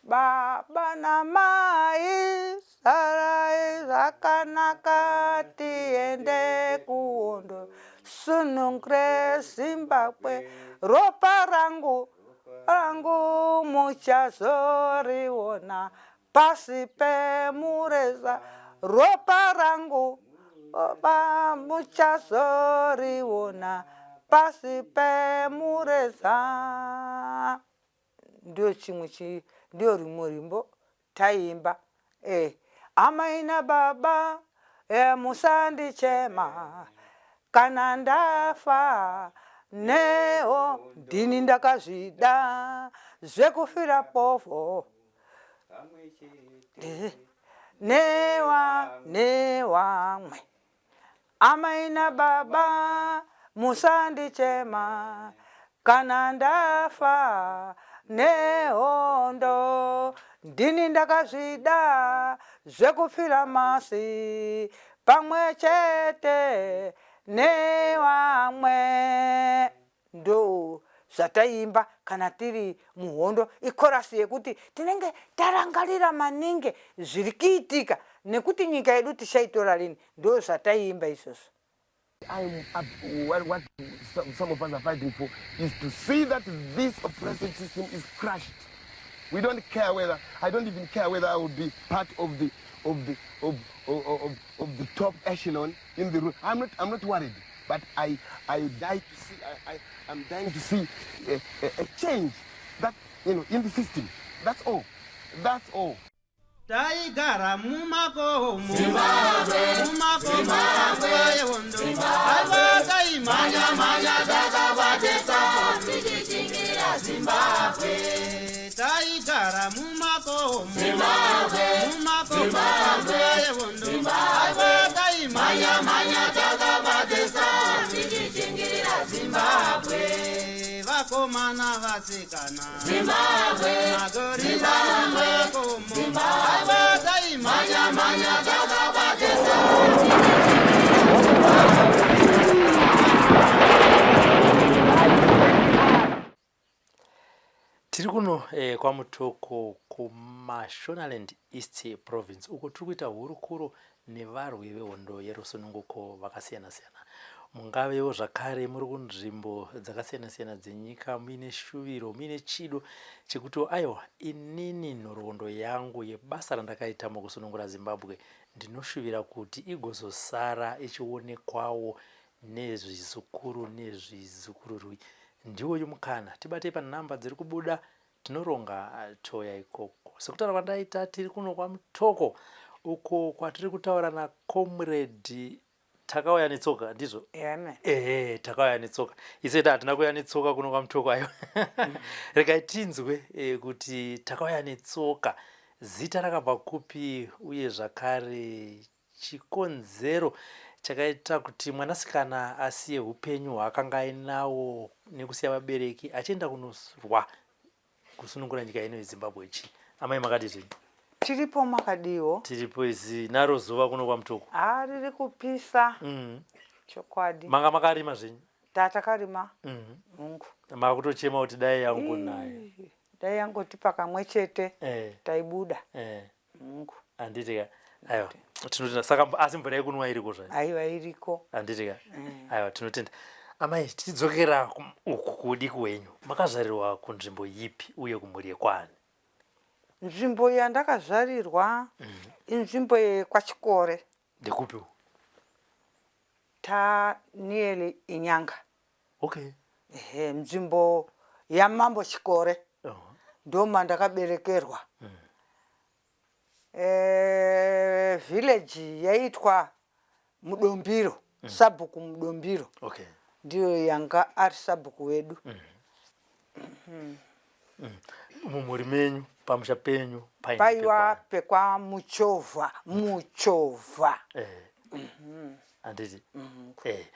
Baba namai sarai zvakanaka tiende kuhondo sunungure Zimbabwe ropa rangu rangu muchazoriona pasi pemureza ropa rangu ropa muchazoriona pasi pemureza Ndiyo chimwe chi ndiyo rimwe rimbo taiimba eh amai nababa eh musandichema kana ndafa neho ndini ndakazvida zvekufira povho eh, newa newamwe Amai nababa musandichema kana ndafa nehondo ndini ndakazvida zvekufira masi pamwe chete nevamwe ndo zvataiimba kana tiri muhondo ikorasi yekuti tinenge tarangarira maningi zviri kiitika nekuti nyika yedu tichaitora rini ndo zvataiimba izvozvo. I'm, what, what some of us are fighting for is to see that this oppressive system is crushed. We don't care whether, I don't even care whether I will be part of the, of the, of, of, of, of the top echelon in the room. I'm not, I'm not worried. But I, I die to see, I, I, I'm dying to see a, a, a change that, you know, in the system. That's all. That's all. Taigara mumakomo mumakomo nguva yehondo aiwa taimhanya mhanya takabatesa tichingira Zimbabwe taigara mumakomo mumakomo nguva yehondo aiwa taimhanya mhanya takabatesa tichichingirira Zimbabwe vakomana vasikana Zimbabwe magorira mumakomo aiwa taimhanya mhanya takabatesa Tiri kuno eh, kwaMutoko kuMashonaland East Province uko tiri kuita hurukuro nevarwi vehondo yerusununguko vakasiyana-siyana. Mungavewo zvakare muri kunzvimbo dzakasiyana-siyana dzenyika muine shuviro, muine chido chekutiwo aiwa inini nhoroondo yangu yebasa randakaita mukusunungura Zimbabwe ndinoshuvira kuti igozosara ichionekwawo nezvizukuru nezvizukururwi. Ndiwoyu mukana, tibatei panhamba dziri kubuda tinoronga touya ikoko. Sekutaura kwandaita tiri kuno kwaMutoko uko kwatiri kutaura naComrade Takauya netsoka ndizvo? Amen. Ehe, takauya netsoka. Isu hatina kuuya netsoka kuno kwaMutoko ayo. Regai tinzwe eh, kuti takauya netsoka zita rakabva kupi uye zvakare Chikonzero chakaita kuti mwanasikana asiye hupenyu hwaakanga ainawo nekusiya vabereki achienda kunorwa kusunungura nyika ino yeZimbabwe chii? Amai makadii zvenyu? Tiripo makadiwo? Tiripo izi naro zuva kuno kwaMutoko. Haa riri kupisa. Chokwadi. Manga makarima zvenyu? Tatakarima. Hongu. Makutochema kuti dai yangonaya. Dai yangotipa kamwe chete eh. taibuda. Eh. Mungu. Handiti ka? Aiwa. Tinotenda. Saka asi mvura yekunwa iriko zvayo? Aiwa iriko. Handiti ka? Mm. Aiwa tinotenda. Amai tichidzokera uku kuudiki hwenyu, makazvarirwa kunzvimbo yipi uye kumhuri yekwani? Nzvimbo yandakazvarirwa mm. inzvimbo yekwaChikore. Ndekupi uku? Ta nearly Inyanga. Okay. Ehe, nzvimbo yamambo Chikore. Uh -huh. Ndomandakaberekerwa. Mm. E, village yaitwa Mudombiro, mm. Sabhuku Mudombiro. Okay. Ndiyo yanga ari sabhuku wedu. Mm. Mm. Mm. Mumhuri menyu pamusha penyu paiwa pekwa Muchovha, Muchovha. Eh. Mm. Handiti? Mm. Eh.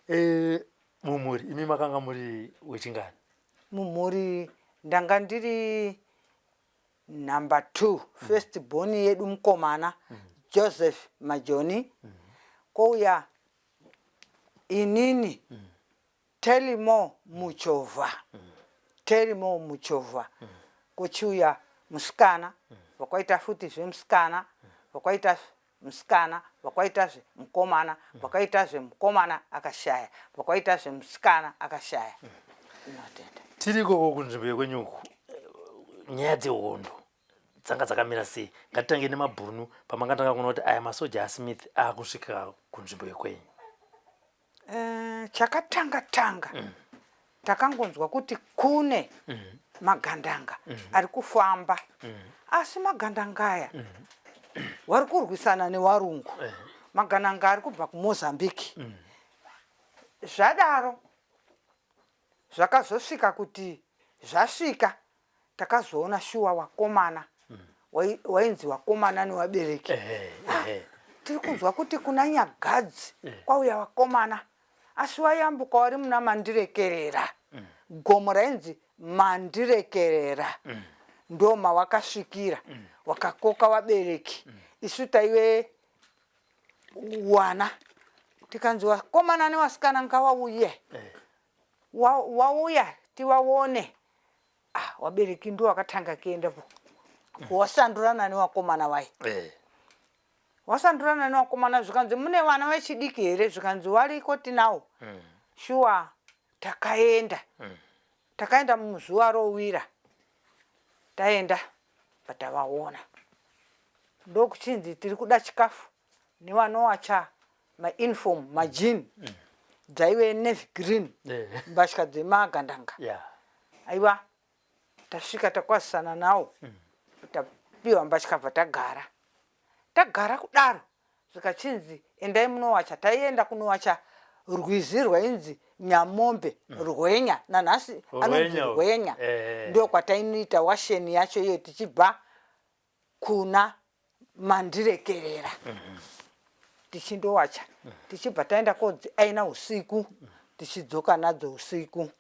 Eh, mumhuri imi makanga muri wechingani? Mumhuri ndanga ndiri number 2 mm. first born yedu mukomana mm. Joseph Majoni mm. kouya inini mm. Telimo Muchovha mm. Telimo Muchovha mm. kochiuya musikana, vakwaita futizve musikana, vakwaita musikana, vakwaitazve mukomana, vakaitazve mukomana akashaya, vakwaitazve musikana akashaya. Inotenda. Tiri ikoko kunzvimbo yekwenyuku, nyaya dzehondo dzanga dzakamira sei? Ngatitange nemabhunu pamakatanga kuona kuti aya masoja aSmith akusvika kunzvimbo yekwenyu. Chakatanga tanga takangonzwa kuti kune magandanga ari kufamba, asi magandanga aya wari kurwisana newarungu, magandanga ari kubva kuMozambique. Zvadaro zvakazosvika kuti zvasvika takazoona shuwa wakomana wainzi wakomana newabereki. Tiri kunzwa kuti kuna Nyagadzi kwauya wakomana, asi wayambuka wari muna Mandirekerera, gomo rainzi Mandirekerera, ndo mawakasvikira. Wakakoka wabereki, isu taive wana, tikanzi wakomana newasikana ngawauye. Wauya tiwaone. Ah, wabereki ndo wakatanga kuenda wasandurana newakomana wai. Wasandurana newakomana, zvikanzi mune vana vechidiki here? Zvikanzi wariko, tinawo. Shuwa takaenda, takaenda muzuva rowira, taenda patavaona, ndokuchinzi tiri kuda chikafu nevanowacha mauniform, majean dzaive navy green, mbatya dzemagandanga. Aiwa, tasvika takwazisana nawo, tapiwa mbatya, bva tagara. Tagara kudaro, zvikachinzi endai munowacha. Taienda kunowacha rwizi rwainzi Nyamombe, Rwenya nanhasi anonzi Rwenya. Rwenya. Ndo kwatainoita washeni yacho iyo, tichibva kuna Mandirekerera tichindowacha, tichibva taenda kodziaina usiku, tichidzoka nadzo usiku.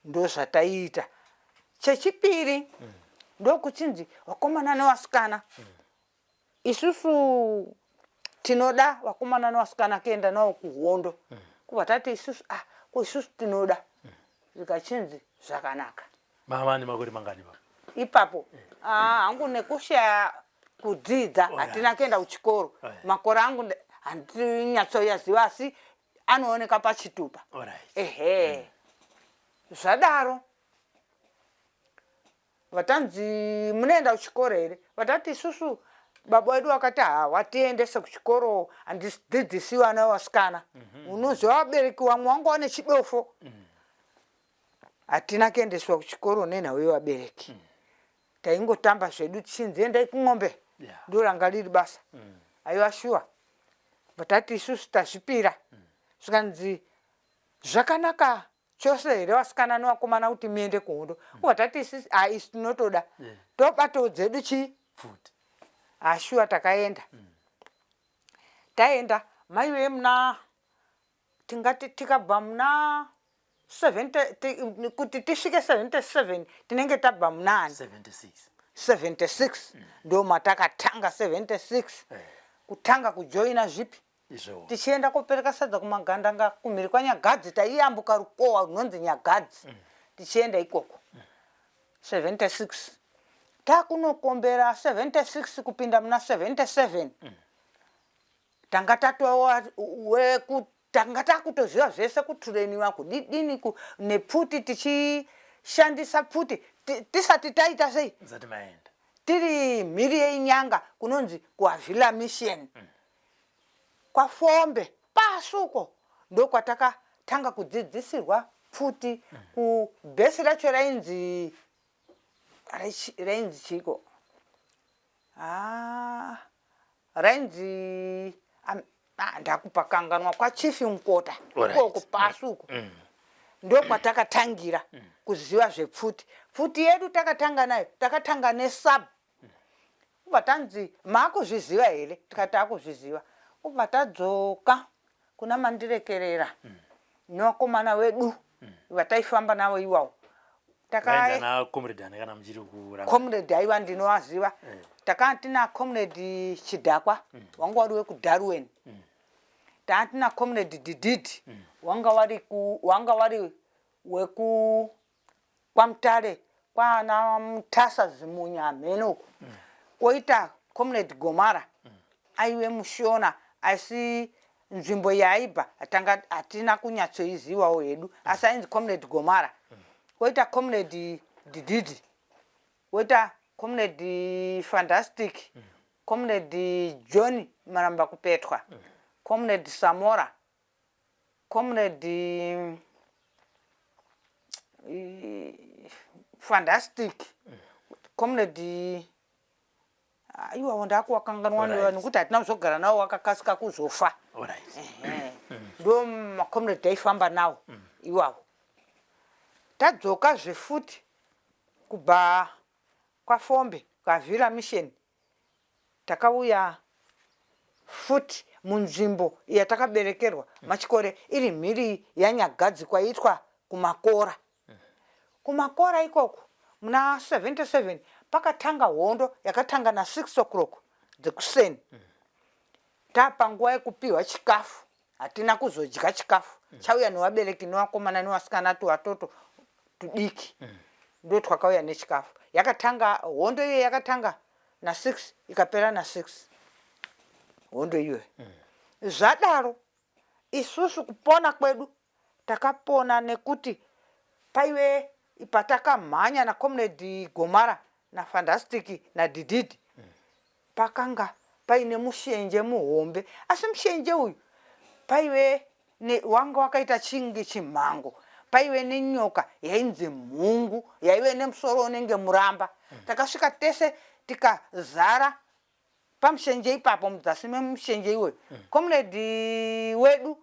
Ndo zvataiita. Chechipiri, ndokuchinzi vakomana nevasikana, isusu tinoda vakomana nevasikana kuenda navo kuhondo. Kubva tati isusu, ah, ko isusu tinoda. Zvikachinzi zvakanaka. Mama nemakore mangani pa? Ipapo, ah, hangu nekushaya kudzidza, hatina kuenda kuchikoro. Makore angu handinyatsoyaziva, asi anooneka pachitupa. Ehe, zvadaro vatanzi munoenda kuchikoro here? Vatati isusu baba vedu vakati ha, watiendese kuchikoro handidzidzisi vana vasikana. Unoziva vabereki vamwe vanga vane chidofo. Hatina kuendeswa kuchikoro nenhau yevabereki. Taingotamba zvedu, tichinzi endai kung'ombe, ndo ranga riri basa. Aiwa, shuwa vatati isusu tazvipira. Zvikanzi zvakanaka chose here vasikana nevakomana kuti muende kuhondo? Vatati isusu, ha, isu tinotoda, tobatawo dzedu chii? Pfuti. Ashuwa takaenda. Taenda maive muna, tingati tikabva muna 70, kuti tisvike 77 tinenge tabva munani? 76. 76 ndo matakatanga, 76 kutanga kujoina zvipi? Izvo. Tichienda kopereka sadza kumagandanga kumhiri kwaNyagadzi. Taiyambuka rukowa runonzi Nyagadzi tichienda ikoko. 76 takunokombera, 76 kupinda muna 77 tanga tatowa tanga takutoziva zvese, kutureniwa, kudidini, nepfuti, tichishandisa pfuti tisati taita sei? Musati maenda. Tiri mhiri yeInyanga, kunonzi kuAvila Mission, kwaFombe pasi uko, ndokwatakatanga kudzidzisirwa pfuti. Kubhesi racho rainzi rainzi chiko? Ah, rainzi ndakupakanganwa, kwaChief Mukota ikoko pasi uko, ndokwatakatangira kuziva zvepfuti. Pfuti yedu takatanga nayo, takatanga nesub. Ubva tanzi maakuzviziva here? Tikati akuzviziva. Ubva tadzoka kuna Mandirekerera nevakomana vedu vataifamba navo iwawo. Vainzi ana comrade ani kana muchiri kuranga? Comrade, aiwa, ndinovaziva. Takanga tina Comrade Chidhakwa, wanga wari wekuDarwen. Tanga tina Comrade Dididi, wanga wari weku kwaMutare. Kwana Mutasa Zimunya hamheno uko. Kwoita Comrade Gomara aive muShona asi nzvimbo yaaibva tanga hatina kunyatsoizivawo hedu asi ainzi Comrade Gomara. Kwoita Comrade Dididi. Kwoita Comrade Fantastic. Comrade John Marambakupetwa. Comrade Samora. Comrade Fantastic. Comrade ah, iwawo ndakuwakanganwa nekuti hatina kuzogara nawo wakakasika kuzofa. Ndo macomrade taifamba nawo iwawo. Tadzoka zvefuti kubva kwaFombe kwaVilla Mission Takauya futi munzvimbo yatakaberekerwa Machikore iri mhiri yaNyagadzi kwaiitwa kumakora. Kumakora ikoko muna 77 pakatanga hondo yakatanga na 6 o'clock dzekuseni. Tapanguva yekupiwa chikafu hatina kuzodya chikafu chauya nevabereki nevakomana nevasikana tuwatoto tudiki ndo twakauya nechikafu. Yakatanga hondo iyoyo yakatanga na 6 ikapera na 6 hondo iyoyo. Zvadaro isusu kupona kwedu takapona nekuti paive patakamhanya nacomrade Gomara naFantastic naDididi pakanga paine mushenje muhombe asi mushenje uyu paive wanga wakaita chinge chimhango paive nenyoka yainzi mhungu yaive nemusoro unenge muramba. Takasvika tese tikazara pamushenje ipapo mudzasi memushenje iwoyo. Comrade wedu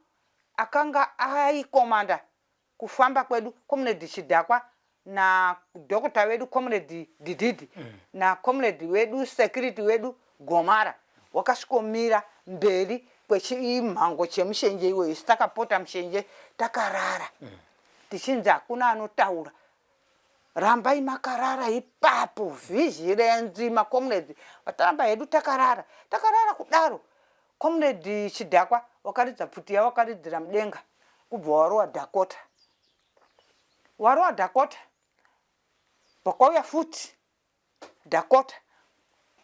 akanga aikomanda kufamba kwedu Comrade Chidhakwa na doctor vedu Comrade Dididi na Comrade wedu security wedu Gomara wakasvikomira mberi kwechimhango chemushenje iwoyo isu takapota mushenje takarara tichinzi hakuna anotaura rambai makarara ipapo vigilance macomrades vataramba hedu takarara takarara kudaro Comrade Chidhakwa wakaridza pfuti yawakaridzira mudenga kubva warowa Dakota. Warowa Dakota pakwauya futi Dakota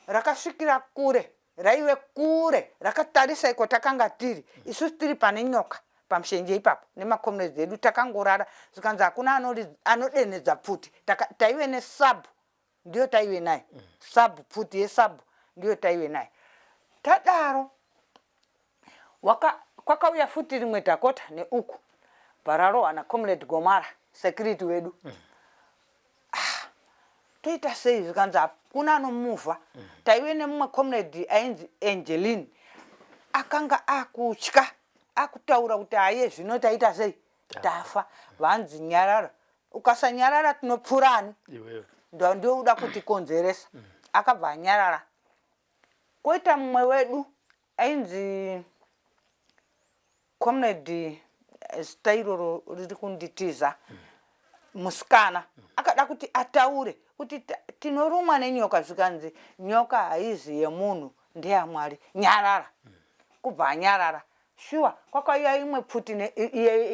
rakasvikira kure raive kure rakatarisa iko takanga tiri isusu tiri pane nyoka pamushenje ipapo nemacomrades edu takangorara zvikanzi hakuna anodenhedza pfuti taive nesub ndiyo taive nayo sub pfuti yesub ndiyo taive nayo tadaro waka kwakauya futi rimwe Dakota neuku bvararohwa nacomrade Gomara security wedu ah, toita sei zvikanzi hakuna anomuvha taive nemumwe comrade ainzi Angeline akanga akutya akutaura kuti aye zvino taita sei tafa vanzi nyarara ukasanyarara tinopfura ani ndiwe uda kutikonzeresa akabva anyarara koita mumwe wedu ainzi comrade eh, zita iroro riri kunditiza musikana akada kuti ataure kuti tinorumwa nenyoka zvikanzi nyoka haizi yemunhu ndeyamwari nyarara kubva anyarara Shuwa kwakauya imwe pfuti ne,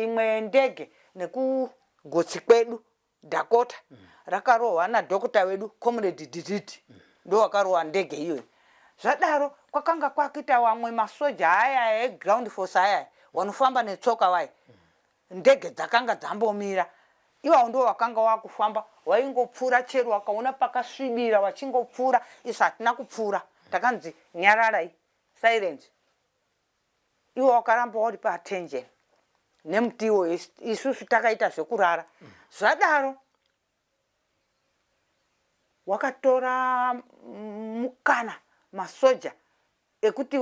imwe ndege nekugotsi kwedu Dakota mm. Rakarohwa nadhokota wedu Comrade Dididi mm. Ndowakarohwa ndege iyoyo. Zvadaro kwakanga kwakuita wamwe masoja aya eground force aya wanofamba netsoka waye mm. Ndege dzakanga dzambomira iwawo ndiwo wakanga wakufamba waingopfuura chero wakaona pakasvibira wachingopfuura isu hatina kupfuura takanzi nyararai silence Iwe wakaramba uri paattention nemuti iwoyo isusu takaita zvekurara. Zvadaro wakatora mukana masoja ekuti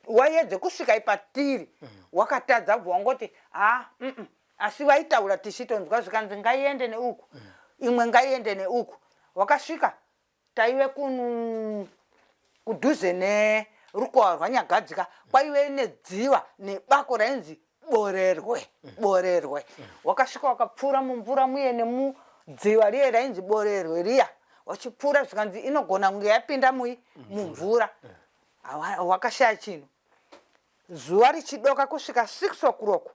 wayedze kusvika ipatiri wakatadza bva wangoti ha mm asi vaitaura tichitonzwa zvikanzi ngaiende neuku imwe ngaiende neuku wakasvika Taive kunu kudhuze nerukowa rwaNyagadzika kwaive nedziva nebako rainzi Borerwe Borerwe. Wakasvika wakapfuura mumvura muye nemudziva riye rainzi Borerwe riya wachipfuura zvikanzi inogona kunge yapinda mui mumvura. Wakashaya chinhu. Zuva richidoka kusvika 6 o'clock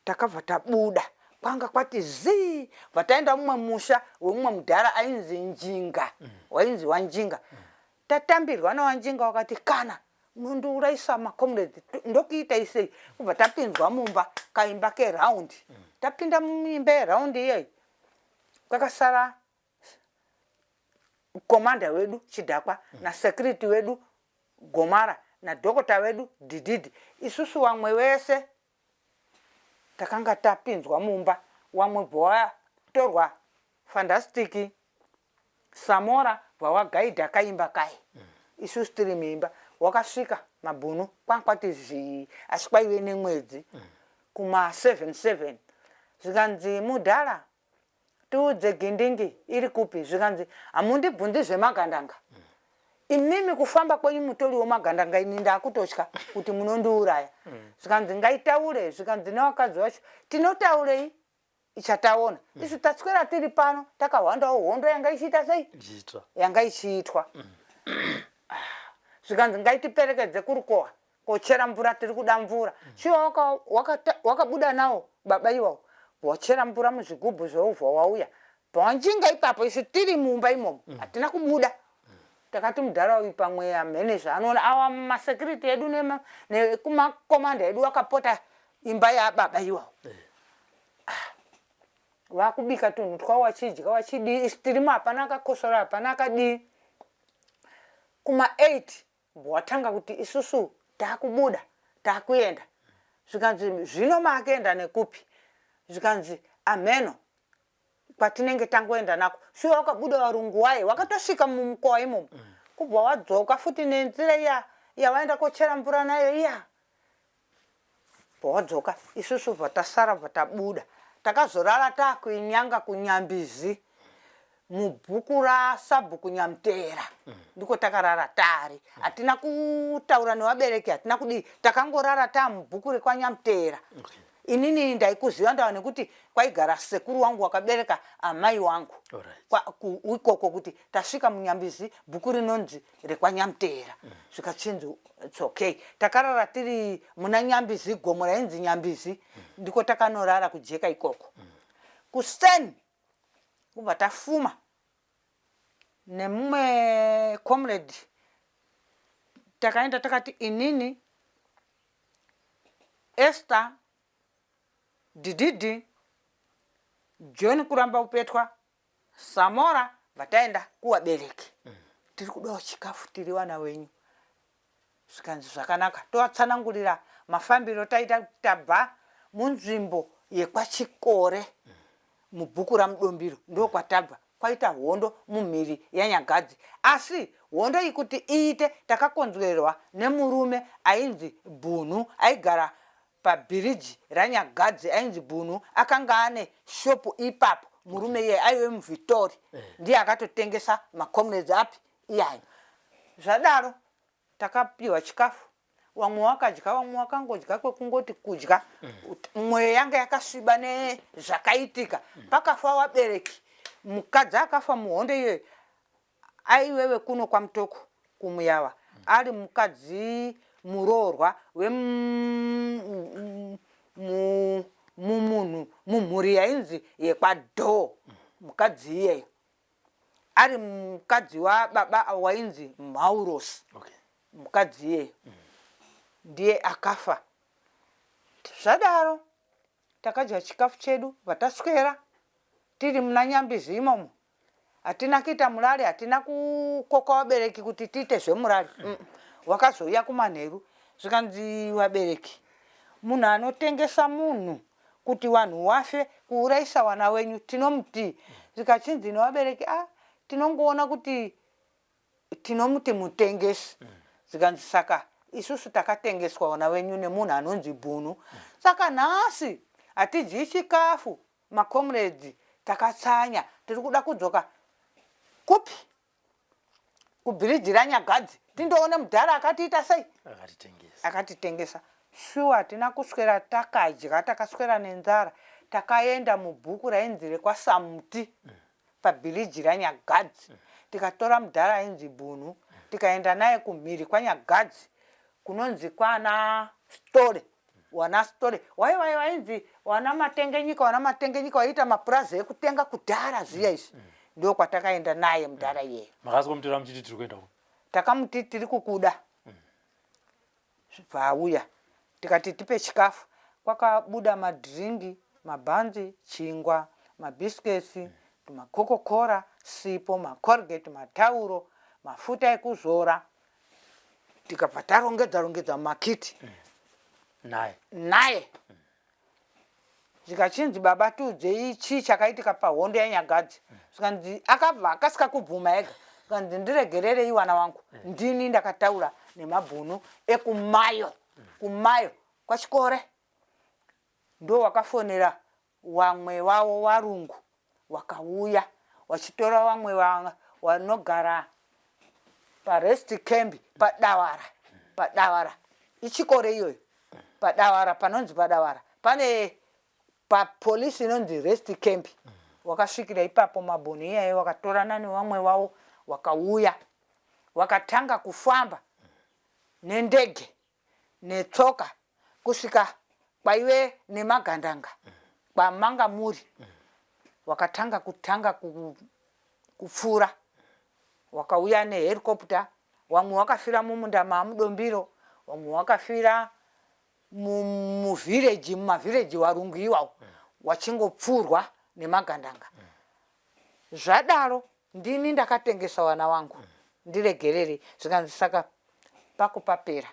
takabva tabuda. Kwanga kwati zii. Bva taenda mumwe musha wemumwe mudhara ainzi Njinga. Wainzi waNjinga. Tatambirwa nawaNjinga wakati kana munondiurayisa macomrades ndokuitai sei? Kubva tapinzwa mumba kaimba keround. Tapinda muimba yeround iyeyi kwakasara commander wedu Chidhakwa nasecurity wedu Gomara nadhokota wedu Dhidhidhi. Isusu vamwe vese takanga tapinzwa mumba, wamwe bva watorwa Fantastic Samora bva wagaidha kaimba kaye. Isusu tiri muimba. Wakasvika mabhunu kwanga kwati zii asi kwaive nemwedzi kuma 7 7 zvikanzi mudhara Tiudze Gindingi iri kupi? Zvikanzi, Hamundibvunzi zvemagandanga. Imimi kufamba kwenyu mutoriwo magandanga ini ndakutotya kuti munondiuraya. Zvikanzi, Ngaitaure. Zvikanzi nevakadzi vacho, Tinotaurei? Ichataona. Isu taswera tiri pano takahwandawo hondo yanga ichiita sei? Yanga ichiitwa. Zvikanzi, Ngaitiperekedze kurukowa. Kochera mvura tiri kuda mvura. Shuwa wakabuda nawo baba iwawo wachera mvura muzvigubhu zveuvha wauya pawanjinga ipapo isu tiri mumba imomo hatina kubuda. Takati mudhara uyu pamwe hamhene zvaanoona awa masecurity edu nekumakomanda edu akapota imba yababa iwawo. Vakubika tunhu twawo wachidya wachidii isu tirimo hapana akakosora hapana akadii. Kuma 8 Watanga kuti isusu takubuda takuenda zvikanzi zvino makuenda nekupi zvikanzi amheno kwatinenge tangoenda nako shuwa wakabuda warungu waye wakatosvika mumukowa imomo kubva wadzoka futi nenzira iya yawaenda kochera mvura nayo iya Pawadzoka isusu bva tasara bva tabuda. Takazorara takuinyanga kuNyambizi mubhuku rasabhuku Nyamutera ndiko takarara tari. Hatina kutaura nevabereki hatina kudii takangorara tamubhuku rekwaNyamutera. Okay. Inini ndaikuziva ndava nekuti kwaigara sekuru wangu wakabereka amai wangu right. Ikoko kuti tasvika muNyambizi bhuku rinonzi rekwaNyamutera zvikachinzi its okay takarara tiri muna Nyambizi gomo rainzi Nyambizi ndiko takanorara kujeka ikoko kuseni kubva tafuma nemumwe comrade takaenda takati inini Esther Dididi John kuramba kupetwa Samora bvataenda kuvabereki tiri kudawo chikafu tiri vana venyu zvikanzi zvakanaka tovatsanangurira mafambiro taita tabva munzvimbo yekwaChikore mubhuku raMudombiro ndokwatabva kwaita hondo mumhiri yaNyagadzi asi hondo iyi kuti iite takakonzwerwa nemurume ainzi Bhunhu aigara Pabhiriji raNyagadzi ainzi Bhunu akanga ane shop ipapo murume iye aive muVhitori ndiye akatotengesa macomrades api iyayo. Zvadaro takapiwa chikafu wamwe wakadya wamwe wakangodya kwekungoti kudya mwoyo yanga yakasviba nezvakaitika. Pakafa wabereki mukadzi akafa muhondo iyoyo Aive wekuno kwaMutoko kuMuyawa ari mukadzi muroorwa wemumunhu mumhuri yainzi yekwaDhoo mukadzi iyeyo ari mukadzi wababa wainzi Mhaurosi okay. Mukadzi iyeyo ndiye akafa. Zvadaro takadya chikafu chedu vataswera tiri muna Nyambizi imomo Hatina kuita murari, hatina kukoka vabereki kuti tiite zvemurari. Wakazouya kumanheru zvikanzi vabereki munhu anotengesa munhu kuti vanhu wafe kuurayisa wana wenyu tinomutii? Zvikachinzi nevabereki ah tinongoona kuti tinomuti mutengesi. Zvikanzi saka isusu takatengeswa wana wenyu nemunhu anonzi Bhunu. Saka nhasi hatidyi chikafu Macomrades takatsanya tiri kuda kudzoka kupi kubhiriji raNyagadzi tindoona mudhara akatiita sei akatitengesa shuwa hatina kuswera takadya takaswera nenzara takaenda mubhuku rainzi rekwaSamuti pabhiriji raNyagadzi tikatora mudhara ainzi Bhunu tikaenda naye kumhiri kwaNyagadzi kunonzi kwana Stole. Wana story wai wai wainzi wana matengenyika, wana matengenyika waiita mapurazi ekutenga kudhara zviya izvi. Ndo kwatakaenda naye mudhara iyeyo. Makasikomutora muchiti tiri kuenda ku? Takamuti tiri kukuda. Zvibva auya tikati tipe chikafu, kwakabuda madhiringi, mabhanzi, chingwa, mabhisiketsi, tumakokokora, sipo, macolgate, matauro, mafuta ekuzora, tikabva tarongedza rongedza mumakiti. Naye naye zvikachinzi baba tiudzei chii chakaitika pahondo yanyagadzi. Zvikanzi akabva akasika kubvuma ega, zvikanzi ndiregererei wana wangu, ndini ndakataura nemabhunu ekumayo, kumayo kwachikore, ndo wakafonera wamwe wawo warungu wakauya wachitora wamwe wanogara parest camp padawara, padawara ichikore iyoyo, padawara panonzi padawara pane papolisi inonzi rest camp. Wakasvikira ipapo mabhunu iyayo wakatorana nevamwe wavo wakauya wakatanga kufamba nendege netsoka kusvika kwaive nemagandanga kwamanga muri. Wakatanga kutanga kupfuura, wakauya nehelicopter, wamwe wakafira mumunda mamudombiro, wamwe wakafira muvhireji, mumavhireji warungu iwawo wachingopfurwa nemagandanga. Zvadaro ndini ndakatengesa wana wangu, ndiregerere. Zvikanzi saka pako papera,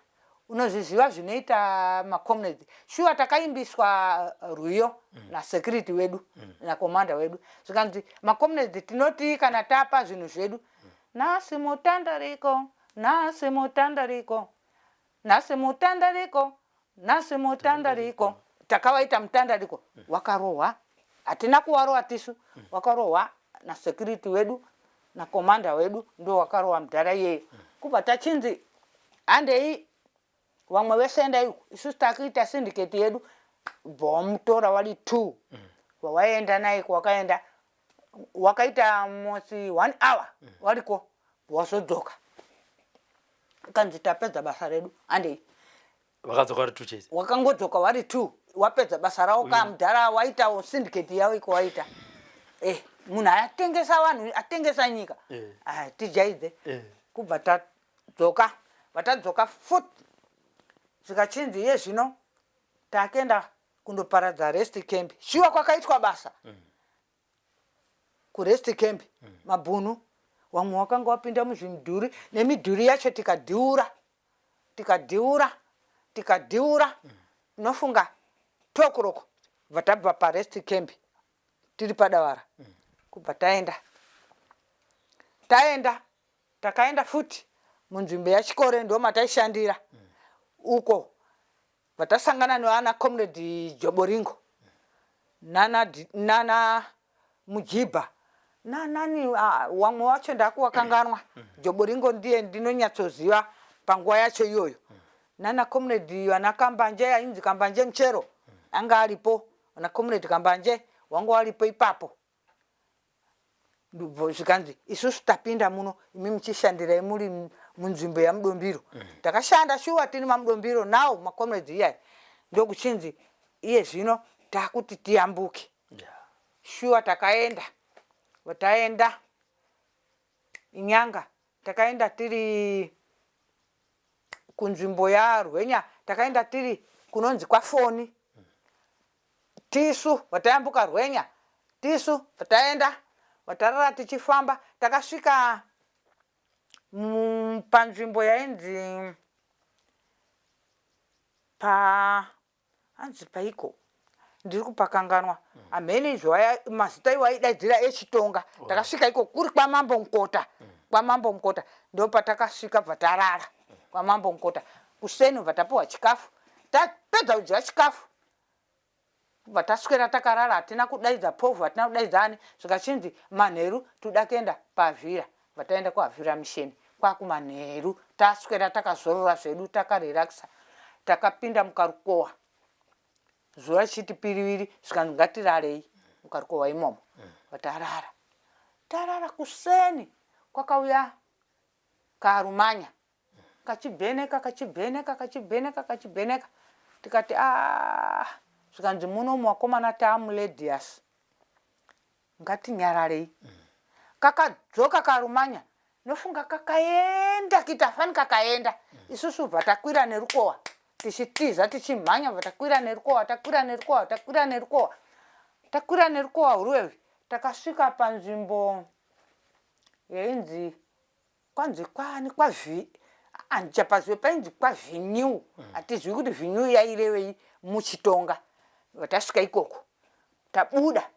unozviziva zvinoita macomrades. Shuwa takaimbiswa rwiyo nasecurity wedu, nakomanda wedu. Zvikanzi macomrades tinoti kana tapa zvinhu zvedu, nhasi mutandariko, nhasi mutandariko, nhasi mutandariko, nhasi mutandariko. Takavaita mutandariko, wakarohwa, hatina kuwarowa tisu, wakarohwa nasecurity wedu, nakomanda wedu, ndo wakarohwa mudhara iyeyo. Kubva tachinzi handei vamwe vese endai uku, isusu takuita syndicate yedu. Bva wamutora wali 2, wawaenda naye kwakaenda, wakaita mosi 1 hour wariko, wazodzoka kanzi tapedza basa redu, handei. Vakadzoka vari 2 chete? Wakangodzoka wari 2, wapedza basa rawo kamudhara, waitawo syndicate yavo iko waita. Munhu atengesa vanhu, atengesa nyika. Ah, tijaidze. Kubva tadzoka, vatadzoka futi zvikachinzi iye zvino takenda kundoparadza rest camp. Shuwa kwakaitwa basa kurest camp, mabhunu wamwe wakanga wapinda muzvimidhuri nemidhuri yacho, tikadhiura tikadhiura tikadhiura, nofunga 2 o'clock bva tabva parest camp tiri padavara. Kubva taenda taenda takaenda futi munzvimbo yachikore, ndo mataishandira uko, vatasangana nevana comrade Joboringo nana nana Mujibha nanani, wamwe wacho ndakuwakanganwa. Joboringo ndiye ndinonyatsoziva panguva yacho iyoyo, nana comrade vana Kambanje, ainzi Kambanje Muchero anga aripo, vana comrade Kambanje wanga waripo ipapo. Ndobva zvikanzi isusu tapinda muno, imi muchishandirai muri munzvimbo yamudombiro. Takashanda shuwa tiri mamudombiro nawo macomrades iyaya, ndokuchinzi iye zvino takuti tiyambuke. Shuwa takaenda, taenda inyanga, takaenda tiri kunzvimbo yarwenya, takaenda tiri kunonzi kwafoni tisu vatayambuka rwenya tisu, taenda vatarara tichifamba, takasvika panzvimbo yainzi pa hanzi paiko, ndiri kupakanganwa hamhene izvo, mazita iwo aidaidzira echitonga. Takasvika iko kuri kwamambo Mukota, kwamambo Mukota ndo patakasvika, bva tarara kwamambo Mukota. Kuseni bva tapiwa chikafu, tapedza kudya chikafu bva taswera takarara, hatina kudaidza povhu, hatina kudaidza ani. Zvikachinzi manheru toda kuenda paavhira, bva taenda kuavhira misheni kwakumanheru, taswera takazorora zvedu, takarelaxa. Takapinda mukarukowa zuva richiti piriviri, zvikanzi ngatirarei mukarukowa imomo. Vatarara tarara, kuseni kwakauya karumanya kachibheneka kachibheneka kachibheneka kachibheneka. Tikati a, zvikanzi muno muvakomana taamuledias, ngatinyararei. Kakadzoka karumanya, nofunga kakaenda kuita fani kakaenda. Isusu bva takwira nerukowa tichitiza tichimhanya, bva takwira nerukowa, takwira nerukowa, takwira nerukowa, takwira nerukowa huruwevi. Takasvika panzvimbo yainzi kwanzi kwani kwavhi, handichapazive, painzi kwavhiniu. Hatizivi kuti vhiniu yairevei muchitonga. Tasvika ikoko, tabuda,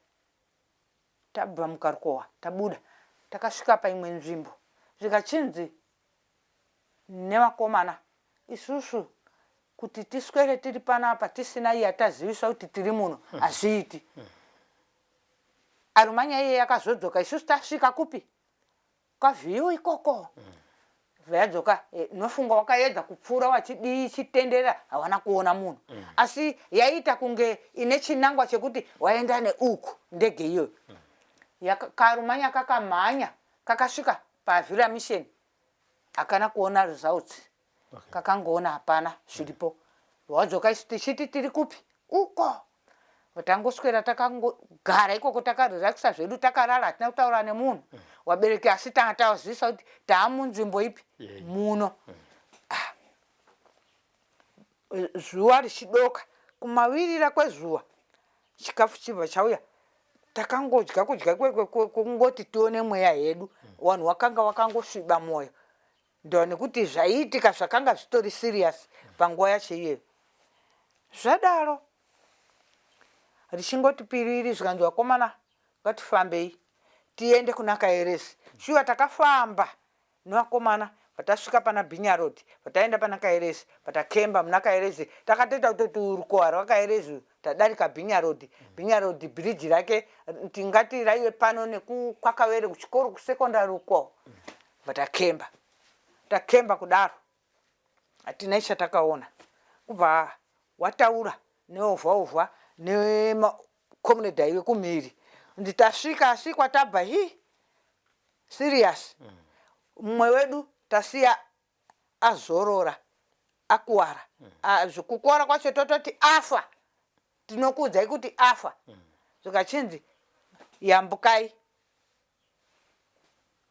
tabva mukarukowa, tabuda, takasvika paimwe nzvimbo, zvikachinzi nevakomana, isusu kuti tiswere tiri panapa tisina iye ataziviswa kuti tiri muno hazviiti. Arumanya iye yakazodzoka isusu tasvika kupi, kwavhiyu ikoko. Vayadzoka, nofunga wakaedza kupfuura wachidii chitendera, hawana kuona munhu. Asi yaita kunge ine chinangwa chekuti waenda neuku ndege iyoyo. Karumanya kakamhanya kakasvika paVilla Mission, hakana kuona results. Kakangoona hapana zviripo. Wadzoka isu tichiti tiri kupi uko. Tangoswera takangogara ikoko, takarelaxa zvedu, takarara, hatina kutaura nemunhu. Wabereki asi tanga tavazivisa kuti taamunzvimbo ipi muno. Ah. Zuva richidoka, kumavirira kwezuva, chikafu chibva chauya. Takangodya kudya kwekungoti tione mweya hedu. Vanhu wakanga wakangosviba mwoyo ndo nekuti zvaiitika zvakanga zvitori serious panguva yacho iyeyo. Zvadaro richingoti piriri, zvikanzi vakomana ngatifambei tiende kuna Kaeresi. Shuwa takafamba nevakomana, vatasvika pana Bhinya Road, vataenda pana Kaeresi, vatakemba muna Kaeresi. Takatoita kutoti rukowa rwaKaeresi tadarika Bhinya Road. Bhinya Road bhiriji rake tingati raive pano nekukwakavere kuchikoro kusekondari uko. Vatakemba, takemba kudaro hatina chatakaona. Kubva wataura neovha ovha nemakomunedhi aive kumhiri, nzi tasvika, asi kwatabva hi serious. Mumwe wedu tasiya azorora, akuwara. Kukuwara kwacho tototi afa, tinokuudzai kuti afa. Zvikachinzi yambukai.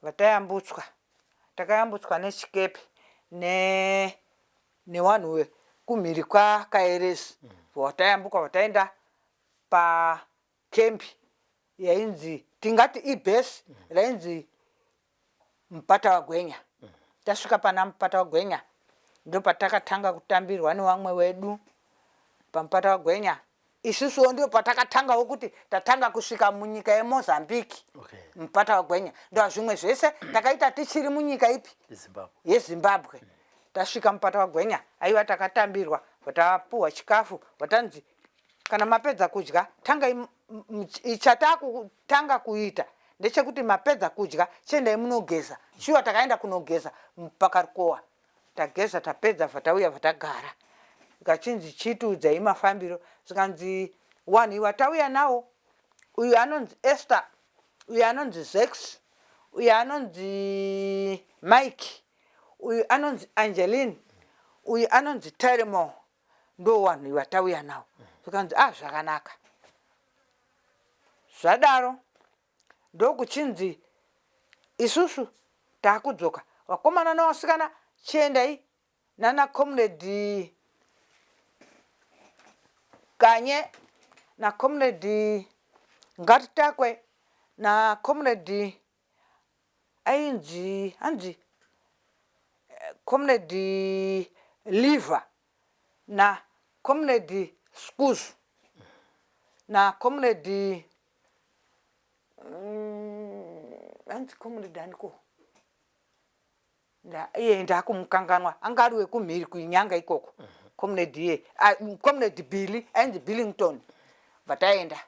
Vatayambutswa, takayambutswa nechikepe nevanhu kumhiri kwaKaeresi. Vatayambuka, vataenda pakembi yainzi, tingati ibhesi rainzi Mupata waGwenya. Tasvika pana Mupata waGwenya ndopatakatanga kutambirwa nevamwe wedu paMupata waGwenya. Isusuwo ndo patakatangawo kuti tatanga kusvika munyika yeMozambique. Mupata waGwenya ndo zvimwe zvese takaita tichiri munyika ipi, yeZimbabwe. Tasvika Mupata waGwenya, aiwa, takatambirwa, vatapuhwa chikafu, vatanzi kana mapedza kudya tangai, chatakutanga kuita ndechekuti mapedza kudya chiendai munogeza. Shuwa takaenda kunogeza pakarukowa, tageza, tapedza, vatauya, vatagara, kachinzi chitiudzai mafambiro. Zvikanzi wanhu iwa tauya nawo, uyu anonzi Esther, uyu anonzi Zex, uyu anonzi Mike, uyu anonzi Angeline, uyu anonzi Teremo, ndo wanhu iwa tauya nawo. Zvikanzi ah, zvakanaka. Zvadaro ndokuchinzi isusu taakudzoka, vakomana nevasikana chiendai nana Comrade Kanye naComrade Ngatitakwe naComrade ainzi hanzi Comrade Liver naComrade Skuzu naComrade hanzi Comrade aniko, iye ndakumukanganwa, anga ari wekumhiri kuinyanga ikoko. Comrade iye, Comrade Billy, ainzi Billington. Vataenda,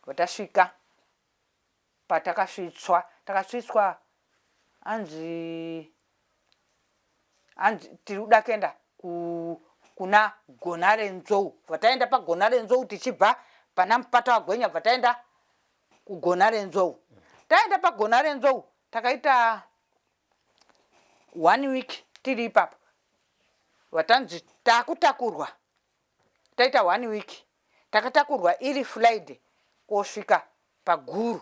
vatasvika patakasvitswa, takasvitswa hanzi tiri kuda kuenda kuna Gona Renzou. Vataenda paGona Renzou tichibva pana Mupata waGwenya, bva taenda kuGona Renzou. Taenda paGona Renzou takaita one week tiri ipapo, vatanzi takutakurwa. Taita one week, takatakurwa iri Friday kosvika paguru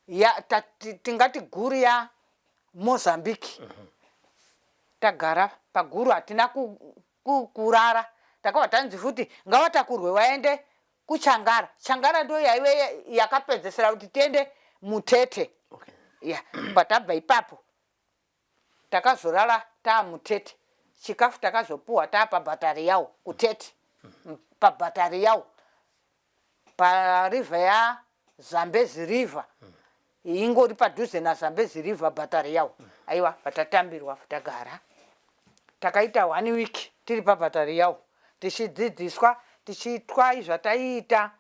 ya ta, tingati guru yaMozambique. Tagara paguru, hatina kurara. Takabva tanzi futi ngavatakurwe vaende kuChangara. Changara ndo yaive yakapedzesera kuti tiende Mutete. Ya, patabva ipapo takazorara taaMutete. Chikafu takazopuhwa taapabhatari yawo kuTete, pabhatari yawo pariver yaZambezi River, ingori padhuze naZambezi River, bhatari yawo. Aiwa, patatambirwa tagara, takaita one week tiri pabhatari yawo, tichidzidziswa, tichiitwa zvataiita,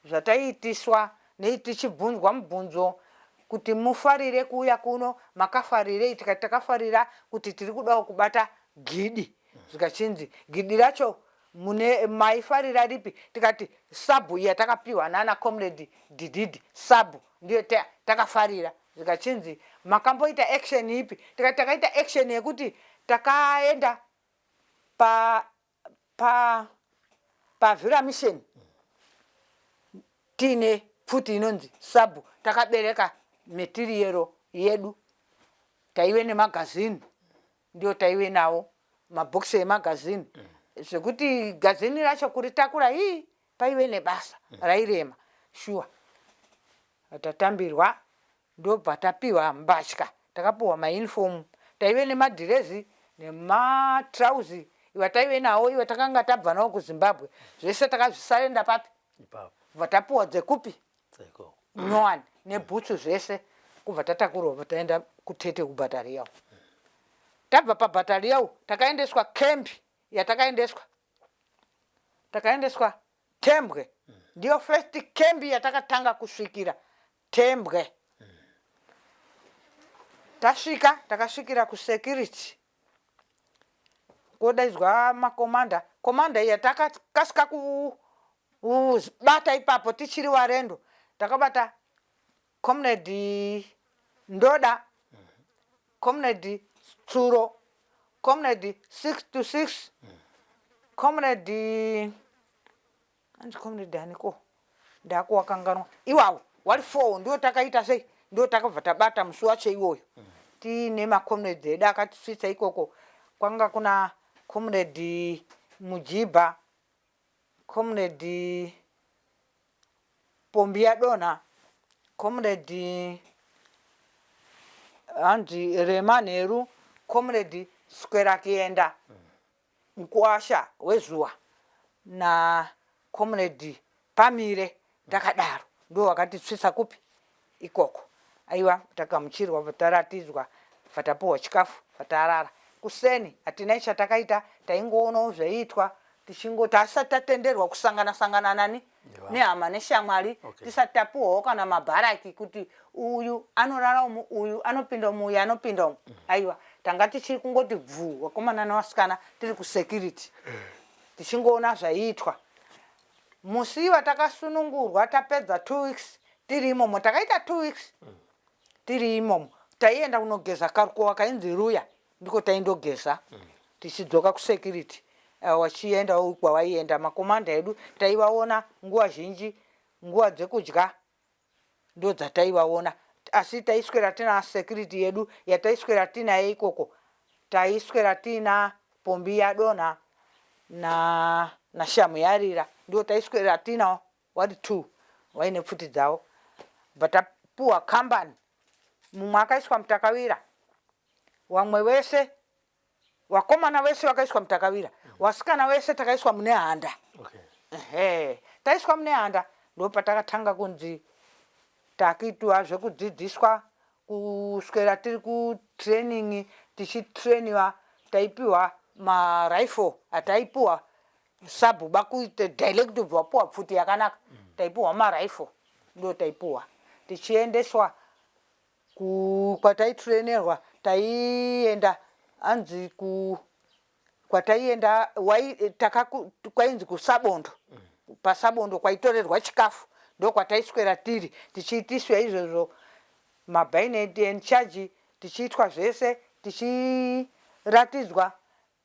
zvataiitiswa nei, tichibvunzwa mubvunzo kuti mufarire kuuya kuno, makafarirei? Tikati takafarira kuti tiri kudawo kubata gidi. Zvikachinzi gidi racho mune maifarira ripi? Tikati sabu yatakapiwa nana Comrade Dididi, sabu ndiyo takafarira. Zvikachinzi makamboita action ipi? Tikati takaita action yekuti takaenda pa pa paVhura Mission tiine pfuti inonzi sabu, takabereka material yedu, taive nemagazini, ndiyo taive nawo, mabhokisi emagazini, zvekuti gazini racho kuritakura ii paive nebasa, rairema shuwa. Tatambirwa, ndobva tapiwa mbatya, takapiwa mauniform, taive nemadhirezi nematrauzi iwa taive nawo, iwa takanga tabva nawo kuZimbabwe. Zvese takazvisurrender papi? Ipapo. Bva tapiwa dzekupi? Dzaikoko. Nyowani nebhutsu, zvese. Kubva tatakurwa, bva taenda kuTete kubhatari yawo. Tabva pabhatari yawo takaendeswa kembi yatakaendeswa, takaendeswa Tembwe. Ndiyo first kembi yatakatanga kusvikira, Tembwe. Tasvika, takasvikira kusecurity, kodaidzwa makomanda. Komanda iya takakasika kubata ipapo tichiri warendo. Takabata Comrade Ndoda, Comrade Tsuro, Comrade 6 to 6, Comrade, anzi Comrade aniko, ndakuwakanganwa iwawo. Wari four ndio takaita sei, ndio takabva tabata musi wacho iwoyo. Tiine macomrades edu akatisvitsa ikoko, kwanga kuna Comrade Mujibha, Comrade Pombi Yadonha, Comrade hanzi Remanheru, Comrade Skwerakienda, Mukuasha wezuva, naComrade Pamire. Ndakadaro ndo vakatitsvitsa kupi ikoko. Aiwa, takamuchirwa, taratidzwa, tapuwa chikafu, tarara. Kuseni hatina chatakaita, taingoonawo zvaiitwa, tichingoti asati tatenderwa kusangana sangana nani nehama neshamwari. Tisati tapuwawo kana mabharaki kuti uyu anorara umu, uyu anopinda umu, uyu anopinda umu. Aiwa, tanga tichiri kungoti bvuu, vakomana nevasikana, tiri kusecurity tichingoona zvaiitwa. Musi watakasunungurwa, tapedza 2 weeks tiri imomo, takaita 2 weeks tiri imomo, taienda kunogeza karukowa kainzi Ruya, ndiko taindogeza tichidzoka kusecurity. Wachiendawo kwawaienda. Makomanda edu taivaona nguva zhinji, nguva dzekudya ndo dzataivaona, asi taiswera tina security yedu yataiswera tinaye ikoko. Taiswera tiina Pombi Yadonha na naShamu Yarira, ndo taiswera tinawo wari two, vaine pfuti dzavo. Bva tapuwa kambani, mumwe akaiswa muTakawira, vamwe vese, vakomana vese vakaiswa muTakawira, vasikana vese takaiswa mune handa. Ehe, taiswa mune handa ndo patakatanga kunzi takuitwa zvekudzidziswa, kuswera tiri kutraining, tichitrainiwa. Taipiwa marifle, ataipiwa sabhu bakuite direct, ubva wapiwa pfuti yakanaka. Taipiwa marifle, ndo taipiwa, tichiendeswa kwataitrainerwa. Taienda hanzi kwataienda kwainzi kuSabondo. PaSabondo kwaitorerwa chikafu, ndo kwataiswera tiri, tichiitiswa izvozvo, mabayonet and charge, tichiitwa zvese, tichiratidzwa.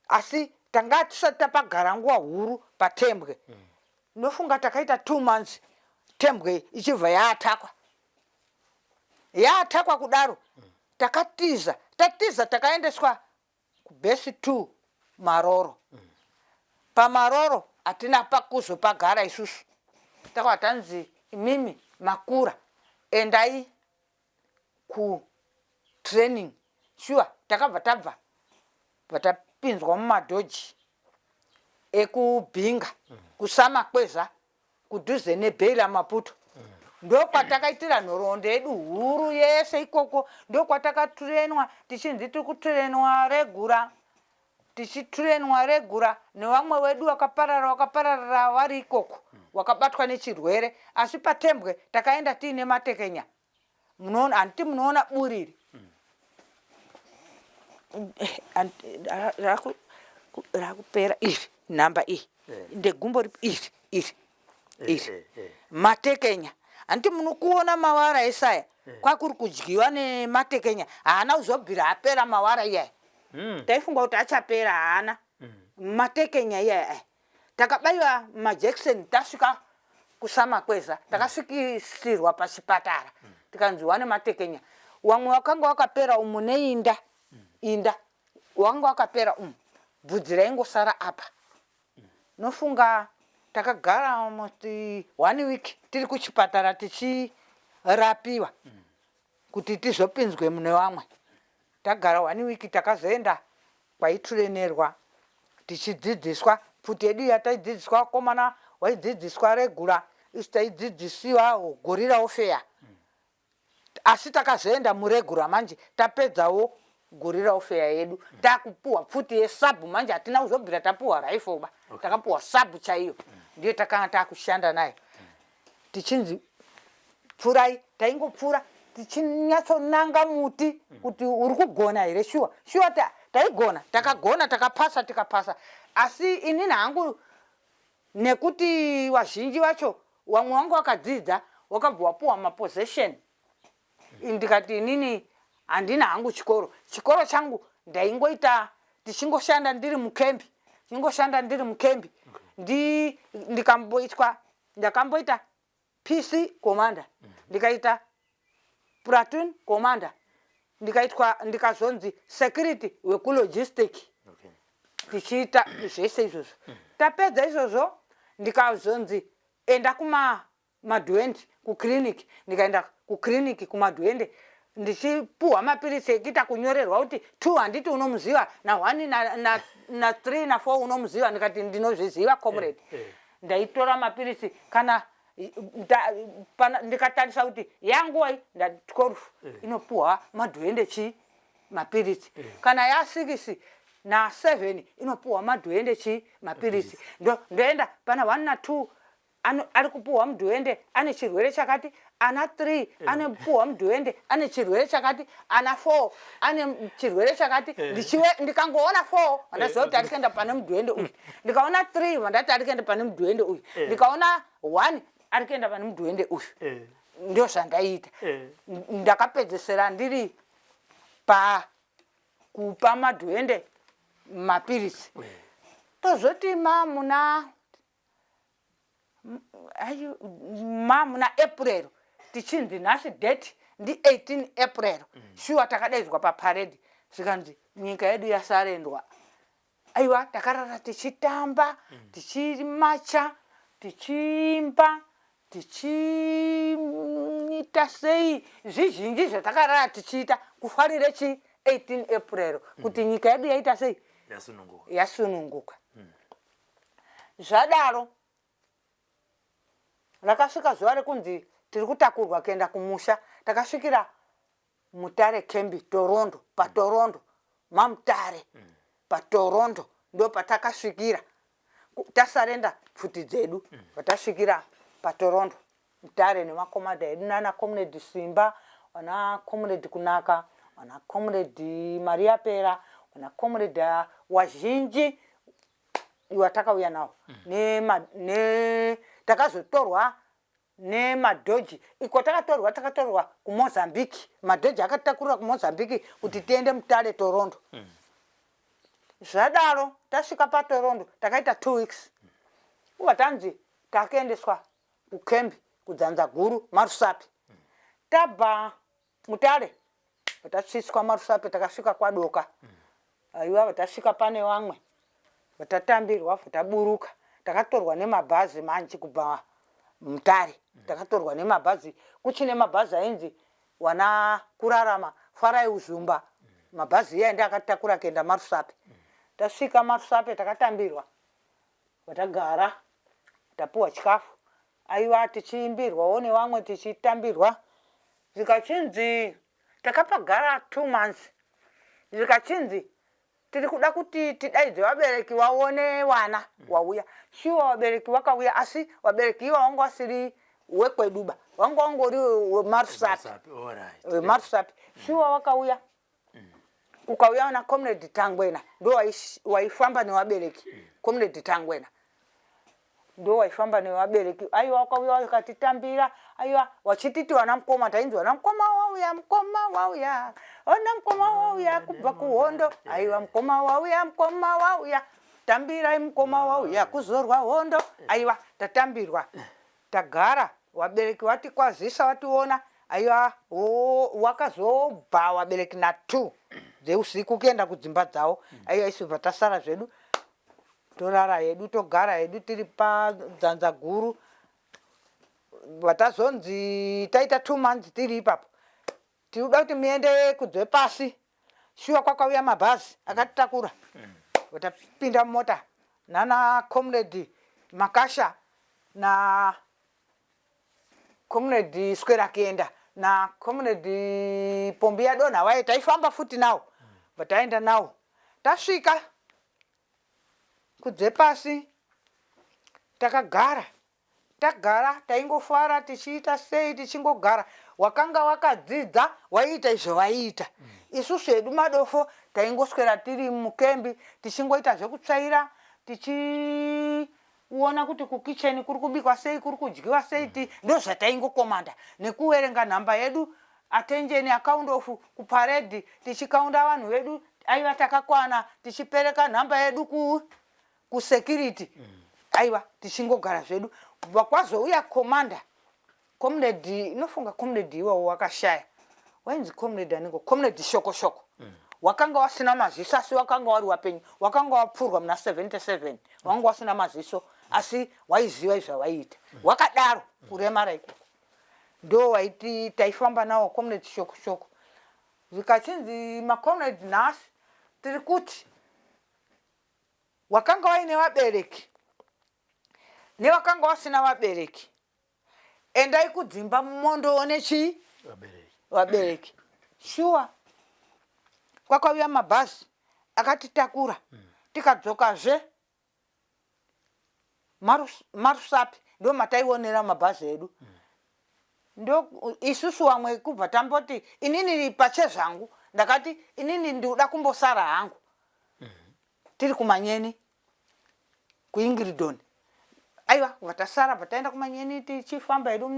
Asi Tanga tisati tapagara nguva huru paTembwe. Nofunga takaita 2 months Tembwe ichibva yaatakwa. Yaatakwa kudaro takatiza, tatiza takaendeswa kubhesi 2 Maroro. PaMaroro hatina pakuzopagara isusu. Takabva tanzi imimi makura endai ku training sure takabva tabva vatapinzwa mumadhoji ekubhinga kusamakweza kudhuze nebeila maputo ndokwatakaitira nhoroondo yedu huru yese ikoko ndokwatakaturenwa tichinzi tiri kuturenwa regura tichiturenwa regura nevamwe wedu wakaparara wakapararira vari ikoko wakabatwa nechirwere asi patembwe takaenda tiine matekenya munoona handiti munoona buri iri rakupera iri nhamba iyi eh. ndegumbo ripi iri iri eh, iri eh, matekenya handiti munokuona mawara esaya kwakuri kudyiwa nematekenya haana kuzobvira apera mawara iyaya hmm. taifunga kuti achapera haana hmm. matekenya iyaya Takabaiwa majekiseni tasvika kuSamakweza takasvikisirwa pachipatara tikanzi wane matekenya wamwe wakanga wakapera umu neinda inda wanga wakapera umu bvudzi raingosara apa nofunga takagara almost one week tiri kuchipatara tichirapiwa kuti tizopinzwe mune vamwe tagara one week takazoenda kwaiturenerwa tichidzidziswa pfuti yedu yataidzidziswa vakomana waidzidziswa regula isu taidzidzisiwa gorira ofeya asi takazoenda muregura manje tapedzawo gorira ofeya yedu takupuwa pfuti yesabhu manje hatina kuzobvira tapuwa raifoba takapuwa sabhu chaiyo ndiyo takanga takushanda nayo tichinzi pfurai taingopfura tichinyatsonanga muti kuti uri kugona here shuwa shuwa taigona takagona takapasa tikapasa asi inini hangu nekuti vazhinji vacho vamwe vangu vakadzidza wakabva wapuwa mapossession ndikati inini handina hangu chikoro chikoro changu ndaingoita tichingoshanda ndiri mukembi chingoshanda ndiri mukembi ndikamboitwa ndakamboita PC commander ndikaita platoon commander ndikaitwa ndikazonzi security wekulogistic tichiita zvese izvozvo tapedza izvozvo ndikazonzi enda kuma Madhuende kuclinic ndikaenda kuclinic kuMadhuende ndichipuhwa mapiritsi ekuita kunyorerwa kuti two handiti unomuziva na one na, na, na three na four unomuziva ndikati ndinozviziva comrade eh, eh. Ndaitora mapiritsi kana ndikatarisa kuti yanguwai nda 12 eh. Inopuhwa madhuende chii mapiritsi eh. Kana ya 6 na 7 inopuhwa madhuende chii mapiritsi ndoenda pana 1 na 2 ano, ari kupuhwa mudhuende ane chirwere chakati ana 3 eh. anopuhwa mudhuende ane chirwere chakati ana 4 ane chirwere chakati eh. Ndikangoona 4 vandaziva kuti ari kuenda pane mudhuende uyu ndikaona 3 vandati ari kuenda pane mudhuende uyu ndikaona 1 ari kuenda pane mudhuende uyu ndo zvandaiita ndakapedzesera ndiri pa kupa madhuende mapiritsi tozoti ma muna ma muna April tichinzi nhasi date ndi 18 April shuwa takadaidzwa paparade zvikanzi nyika yedu yasarendwa aiwa takarara tichitamba tichimacha tichiimba tichiita sei zvizhinji zvatakarara tichiita kufarire chi 18 April kuti nyika yedu yaita sei yasununguka Zvadaro, rakasvika zuva rekunzi tiri kutakurwa kuenda kumusha. Takasvikira Mutare Kembi, Toronto, paToronto, maMutare, paToronto ndopatakasvikira tasarenda pfuti dzedu patasvikira paToronto Mutare nemakomada edu nana Comrade Simba, vana Comrade Kunaka, vana Comrade Maria Pera, vana Comrade wazhinji watakauya nawo nema ne takazotorwa nemadhoji iko takatorwa takatorwa kumozambique madhoji akatakurira kumozambique kuti tiende mutare toronto mm. Zvadaro tasvika paTorondo takaita 2 weeks. Kubva tanzi takuendeswa kukembi kudzanza guru Marusape. Tabva Mutare tatsvitswa Marusape takasvika kwadoka. Aiwa tasvika pane vamwe vatatambirwa taburuka takatorwa nemabhazi manje kubva Mutare. Takatorwa nemabhazi kuchine mabhazi ainzi wana kurarama Farai Uzumba. Mabhazi iya ndi akatakura kuenda Marusape. Tasvika Marusape takatambirwa Tagara tapiwa chikafu aiwa tichiimbirwawo nevamwe tichitambirwa zvikachinzi takapagara 2 months zvikachinzi tiri kuda kuti tidaidze vabereki vaone vana wauya shuwa vabereki vakauya asi vabereki iva vanga vasiri wekweduba vanga vangori wemarusapi wemarusapi shuwa vakauya Kukauya na Comrade Tangwena ndo waifamba nevabereki. Comrade Tangwena ndo waifamba nevabereki. Aiwa wakauya wakatitambira, aiwa wachititi wana mukoma, tainzi wana mukoma wauya, mukoma wauya, ona mukoma wauya kubva kuhondo, aiwa mukoma wauya, mukoma wauya, tambirai mukoma wauya kuzorwa hondo, aiwa tatambirwa. Tagara vabereki vatikwazisa vationa aiwa wakazobva vabereki na 2 dzeusiku kuenda kudzimba dzavo aiwa isu bva tasara zvedu torara hedu togara hedu tiri padzanza guru vatazonzi taita 2 months tiri ipapo Tinoda kuti muende kudzepasi. Shuwa kwakauya mabhazi akatitakura. Tapinda mumota nana comrade Makasha na comrade Swerakienda na comrade Pombi yadonha vaye taifamba futi nawo. Bva taenda nawo. Tasvika kudzepasi takagara Tagara taingofara tichiita sei tichingogara. Wakanga wakadzidza waiita izvo waiita. Isusu hedu madofo taingoswera tiri mukembi tichingoita zvekutsvaira tichiona kuti kukicheni kuri kubikwa sei kuri kudyiwa sei ti ndozvataingokomanda nekuverenga nhamba yedu attention account of kuparade tichikaunda vanhu vedu aiva takakwana tichipereka nhamba yedu ku kusecurity aiwa tichingogara zvedu kubva kwazouya commander comrade inofunga comrade iwawo wakashaya wainzi comrade aniko comrade shoko shoko wakanga wasina maziso asi wakanga wari wapenyu wakanga wapfurwa muna 77 wanga wasina maziso asi waiziva izvawaiita wakadaro kuremara ikoko ndo waiti taifamba nawo comrade shoko shoko zvikachinzi macomrade nhasi tiri kuti Wakanga waine vabereki nevakanga wasina vabereki, endai kudzimba mondoone chii? Vabereki. Shuwa kwakauya mabhazi akatitakura tikadzokazve Marusape ndo mataionera mabhazi edu ndo isusu vamwe kubva tamboti inini pachezvangu ndakati inini ndikuda kumbosara hangu tiri kumanyeni kuingridon aiwa kubva tasara bva taenda kumanyeni tichifamba hedu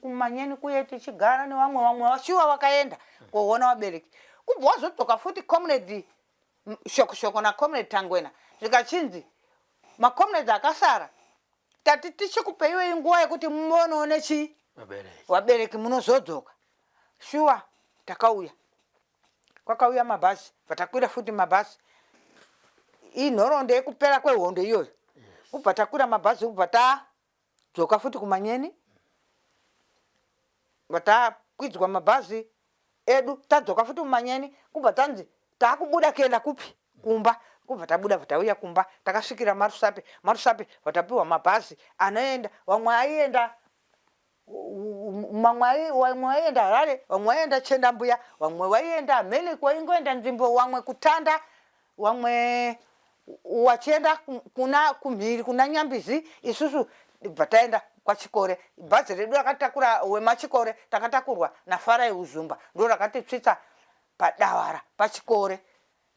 kumanyeni kuye tichigara nevamwe vamwe vashuwa vakaenda koona vabereki kubva wazodzoka futi comrade shoko shoko nacomrade tangwena zvikachinzi macomrades akasara tati tichikupeiwei nguva yekuti muonoone chii vabereki munozodzoka shuwa takauya kwakauya mabhazi bva takwira futi mabhazi inhoroondo yekupera kwehondo iyoyo kubva takwira mabhazi kubva tadzoka futi kumanyeni bva takwidzwa mabhazi edu tadzoka futi mumanyeni kubva tanzi takubuda kuenda kupi kumba kubva tabuda bva tauya kumba takasvikira marusape marusape bva tapiwa mabhazi anoenda vamwe aienda mamwe vamwe vaienda harare vamwe vaienda chendambuya vamwe vaienda hamene kwaingoenda nzvimbo vamwe kutanda vamwe wachienda kuna kumhiri kuna nyambizi isusu bva taenda kwachikore bhazi redu rakatakura wemachikore takatakurwa nafarai uzumba ndo rakatitsvitsa padavara pachikore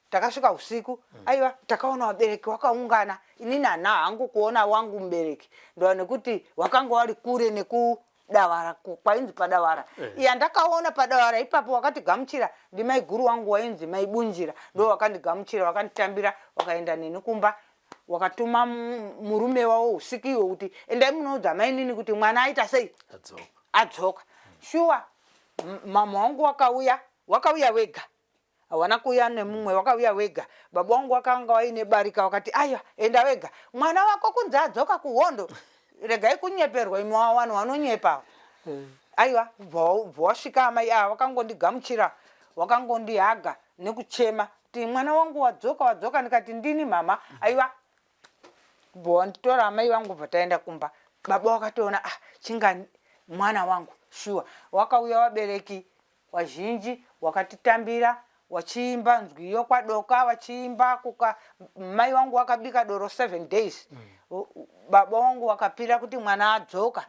Takasvika usiku aiwa takaona vabereki wakaungana inini hana hangu kuona wangu mubereki ndoa nekuti wakanga wari kure neku Davara kwainzi paDavara. Eh. Yandakaona paDavara ipapo wakatigamuchira ndimaiguru wangu wainzi Maibunjira, ndo wakandigamuchira, wakanditambira, wakaenda neni kumba, wakatuma murume wavo usiku iwo kuti endai munoudza mainini kuti mwana aita sei, adzoka. Adzoka. Shuwa mama wangu wakauya, wakauya wega, hawana kuuya nemumwe, wakauya wega. Baba wangu wakanga waine barika, wakati aiwa, enda wega, mwana wako kunzi adzoka kuhondo, regai kunyeperwa imi vanhu vanonyepa. Aiwa, bva wasvika amai ava wakangondigamuchira, wakangondihaga nekuchema kuti mwana wangu wadzoka, wadzoka. Ndikati ndini mama. Aiwa, bva wanditora amai vangu, bva taenda kumba. Baba wakatoona, ah, chinga mwana wangu shuwa. Wakauya vabereki wazhinji wakatitambira, wachiimba nzwiyo kwadoka, wachiimba kuka. Mai wangu wakabika doro 7 days. Baba wangu wakapira kuti mwana adzoka.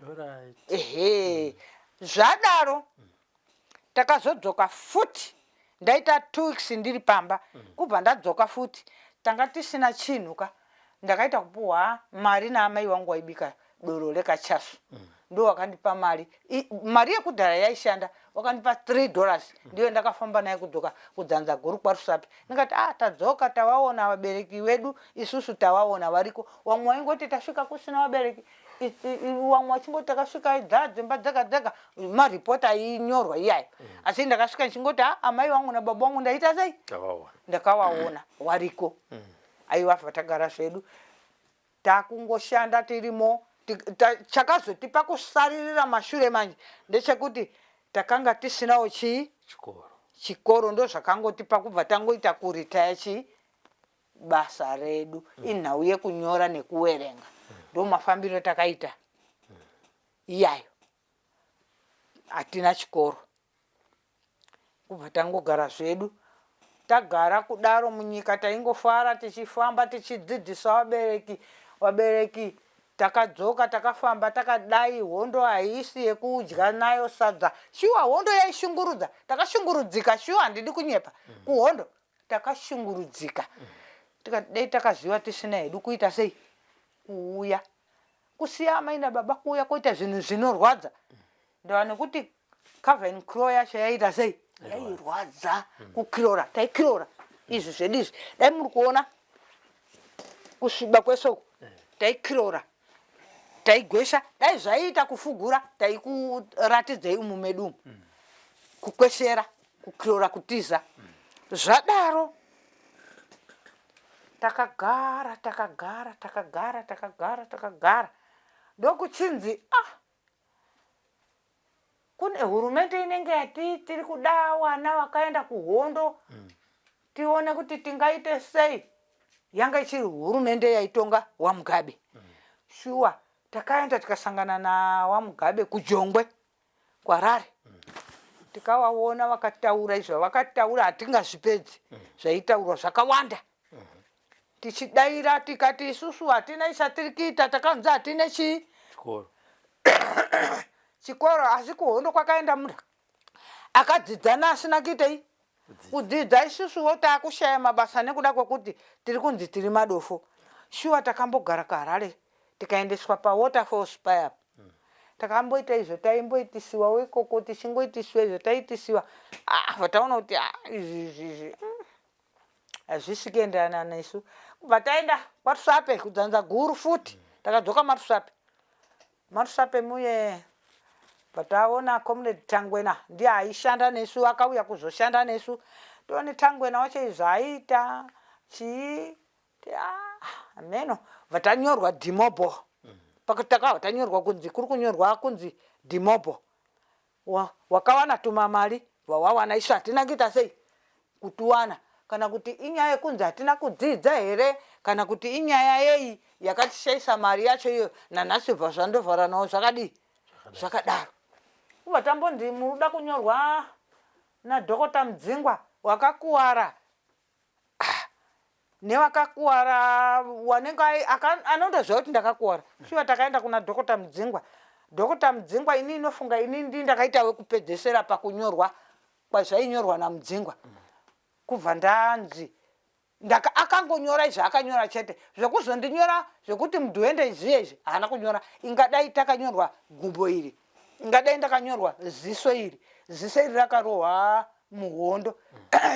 Ehe, zvadaro takazodzoka futi. Ndaita 2 weeks ndiri pamba, kubva ndadzoka futi tanga tisina chinhu ka. Ndakaita kupuhwa mari naamai wangu waibika doro rekachasu, ndo wakandipa mari. Mari yekudhara yaishanda. Wakandipa $3, ndiyo ndakafamba naye kudzoka kudzanza guru kwaRusape. Ndikati, ah, tadzoka, tawaona vabereki vedu isusu, tawaona variko. Wamwe waingoti tasvika kusina vabereki, wamwe wachingoti takasvika dza dzimba dzega dzega, maripoti ainyorwa iyayo. Asi ndakasvika ndichingoti, ah, amai vangu nababa vangu ndaita sei? Tavaona. Ndakawaona wariko. Aiwa, tagara zvedu, takungoshanda tirimo. Chakazotipa kusaririra mashure manje ndechekuti takanga tisinawo chii? Chikoro. Chikoro. Ndo zvakangotipa kubva tangoita kuritaya chii, basa redu. Inhau yekunyora nekuwerenga, ndo mafambiro takaita iyayo. Hatina chikoro, kubva tangogara zvedu. Tagara kudaro munyika, taingofara tichifamba tichidzidzisa vabereki. Vabereki takadzoka, takafamba takadai. Hondo haisi yekudya nayo sadza shuwa. Hondo yaishungurudza, takashungurudzika shuwa, handidi kunyepa. Kuhondo takashungurudzika. Tikati dai takaziva tisina hedu kuita sei, kuuya kusiya amai nababa, kuuya kuita zvinhu zvinorwadza. Ndava nekuti cover and claw yacho yaita sei, yairwadza kukirora. Taikirora izvi zvedu izvi, dai muri kuona kusviba kwesoko. Taikirora, taigwesha. Dai zvaiita kufugura, taikuratidzei umu medu umu, kukweshera, kukirora, kutiza. Zvadaro takagara, takagara, takagara, takagara, takagara, ndokuchinzi, ah, kune hurumende inenge yati tiri kuda vana vakaenda kuhondo, tione kuti tingaite sei. Yanga ichiri hurumende yaitonga waMugabe. Shuwa, takaenda tikasangana nawaMugabe kuJongwe kwarare. Tikavaona, vakataura izvo vakataura, hatingazvipedzi. Zvaitaurwa zvakawanda, tichidaira tikati isusu hatina chatiri kuita, takanzi hatina chii? Chikoro. Chikoro. Asi kuhondo kwakaenda munhu akadzidza naasina kuitei, kudzidza. Isusuwo taakushaya mabasa nekuda kwekuti tiri kunzi tiri madofo. Shuwa, takambogara kuHarare, tikaendeswa paWaterfalls paya. Takamboita izvo, taimboitisiwawo ikoko, tichingoitisiwa izvo taitisiwa. Ah, vataona kuti, ah, izvi izvi izvi hazvisi kuenderana nesu. Kubva taenda kwaRusape, kudzanza guru futi. Takadzoka maRusape, maRusape muye pataona Comrade Tangwena, ndiye aishanda nesu, akauya kuzoshanda nesu. Tione Tangwena wacho izvo aiita chii. Ah, ameno vatanyorwa demob. Pakati tanyorwa kunzi kuri kunyorwa kunzi demob. Wakawana tumamari vawawana, isu hatina kuita sei kutuwana. Kana kuti inyaya yekunzi hatina kudzidza here, kana kuti inyaya yei yakatishayisa mari yacho iyo? Nanhasi bva zvandovharanawo zvakadii, zvakadaro. Kubva tambonzi muruda kunyorwa nadhokota Mudzingwa, wakakuwara. Ah, newakakuwara wanenge anondoziva kuti ndakakuwara. Shuwa, takaenda kuna Dhokota Mudzingwa. Dhokota Mudzingwa, ini inofunga ini ndi ndakaita wekupedzesera pakunyorwa kwazvainyorwa naMudzingwa. Kubva ndanzi akangonyora izvi, akanyora chete zvekuzondinyora zvekuti mudhuende izviye izvi haana kunyora. Ingadai takanyorwa gumbo iri. Ngadai ndakanyorwa ziso iri. Ziso iri rakarohwa muhondo.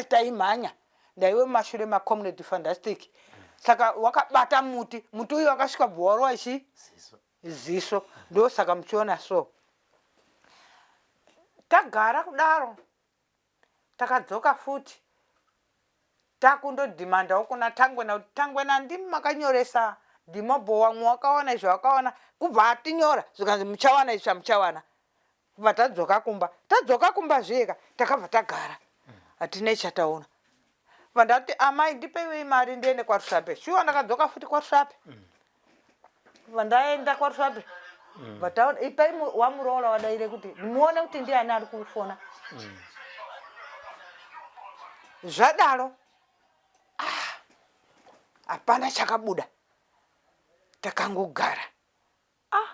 Taimhanya. Ndaiwe mumashure maComrade Fantastic. Saka wakabata muti. Muti uyu wakasvika bva warowa chi? Ziso. Ndosaka muchiona so. Tagara kudaro. Takadzoka futi takundodhimandawo kuna Tangwena kuti Tangwena ndimi makanyoresa dhimobho wamwe wakawana izvo wakawana kubva atinyora zvikanzi muchawana izvi chamuchawana kubva tadzoka kumba tadzoka kumba zviyeka takabva tagara hatinei chataona bva ndati amai ndipeiwei mari ndiende kwaRusape shuwa ndakadzoka futi kwaRusape bva ndaenda kwaRusape bva taona ipai wamuroora wadaire kuti muone kuti ndiani ari kufona zvadaro ah, hapana chakabuda takangogara ah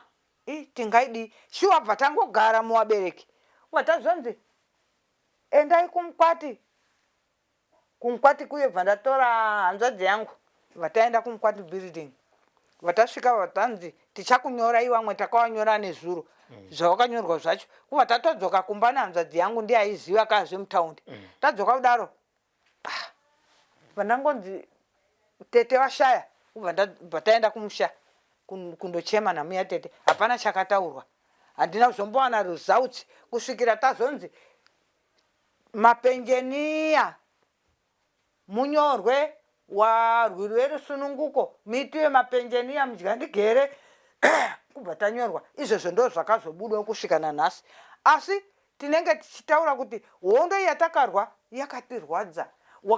tingaidii shuwa bva tangogara muwabereki bva tazonzi endai kumukwati Kumukwati kuye bva ndatora hanzvadzi yangu bva taenda kumukwati building bva tasvika bva tanzi tichakunyorai vamwe takawanyora nezuro mm. zvawakanyorwa zvacho kubva tatodzoka kumba nehanzvadzi yangu ndiye aiziva kaa zvemutaundi mm. tadzoka kudaro ah, bva ndangonzi tete vashaya kubva bva taenda kumusha kundochema namuya tete hapana chakataurwa handina kuzombowana results kusvikira tazonzi Mapenjeniya munyorwe warwi rwerusununguko muitiwe mapenjeniya mudyandigere kubva tanyorwa izvozvo ndo zvakazobudawo kusvika nanhasi asi tinenge tichitaura kuti hondo yatakarwa yakatirwadza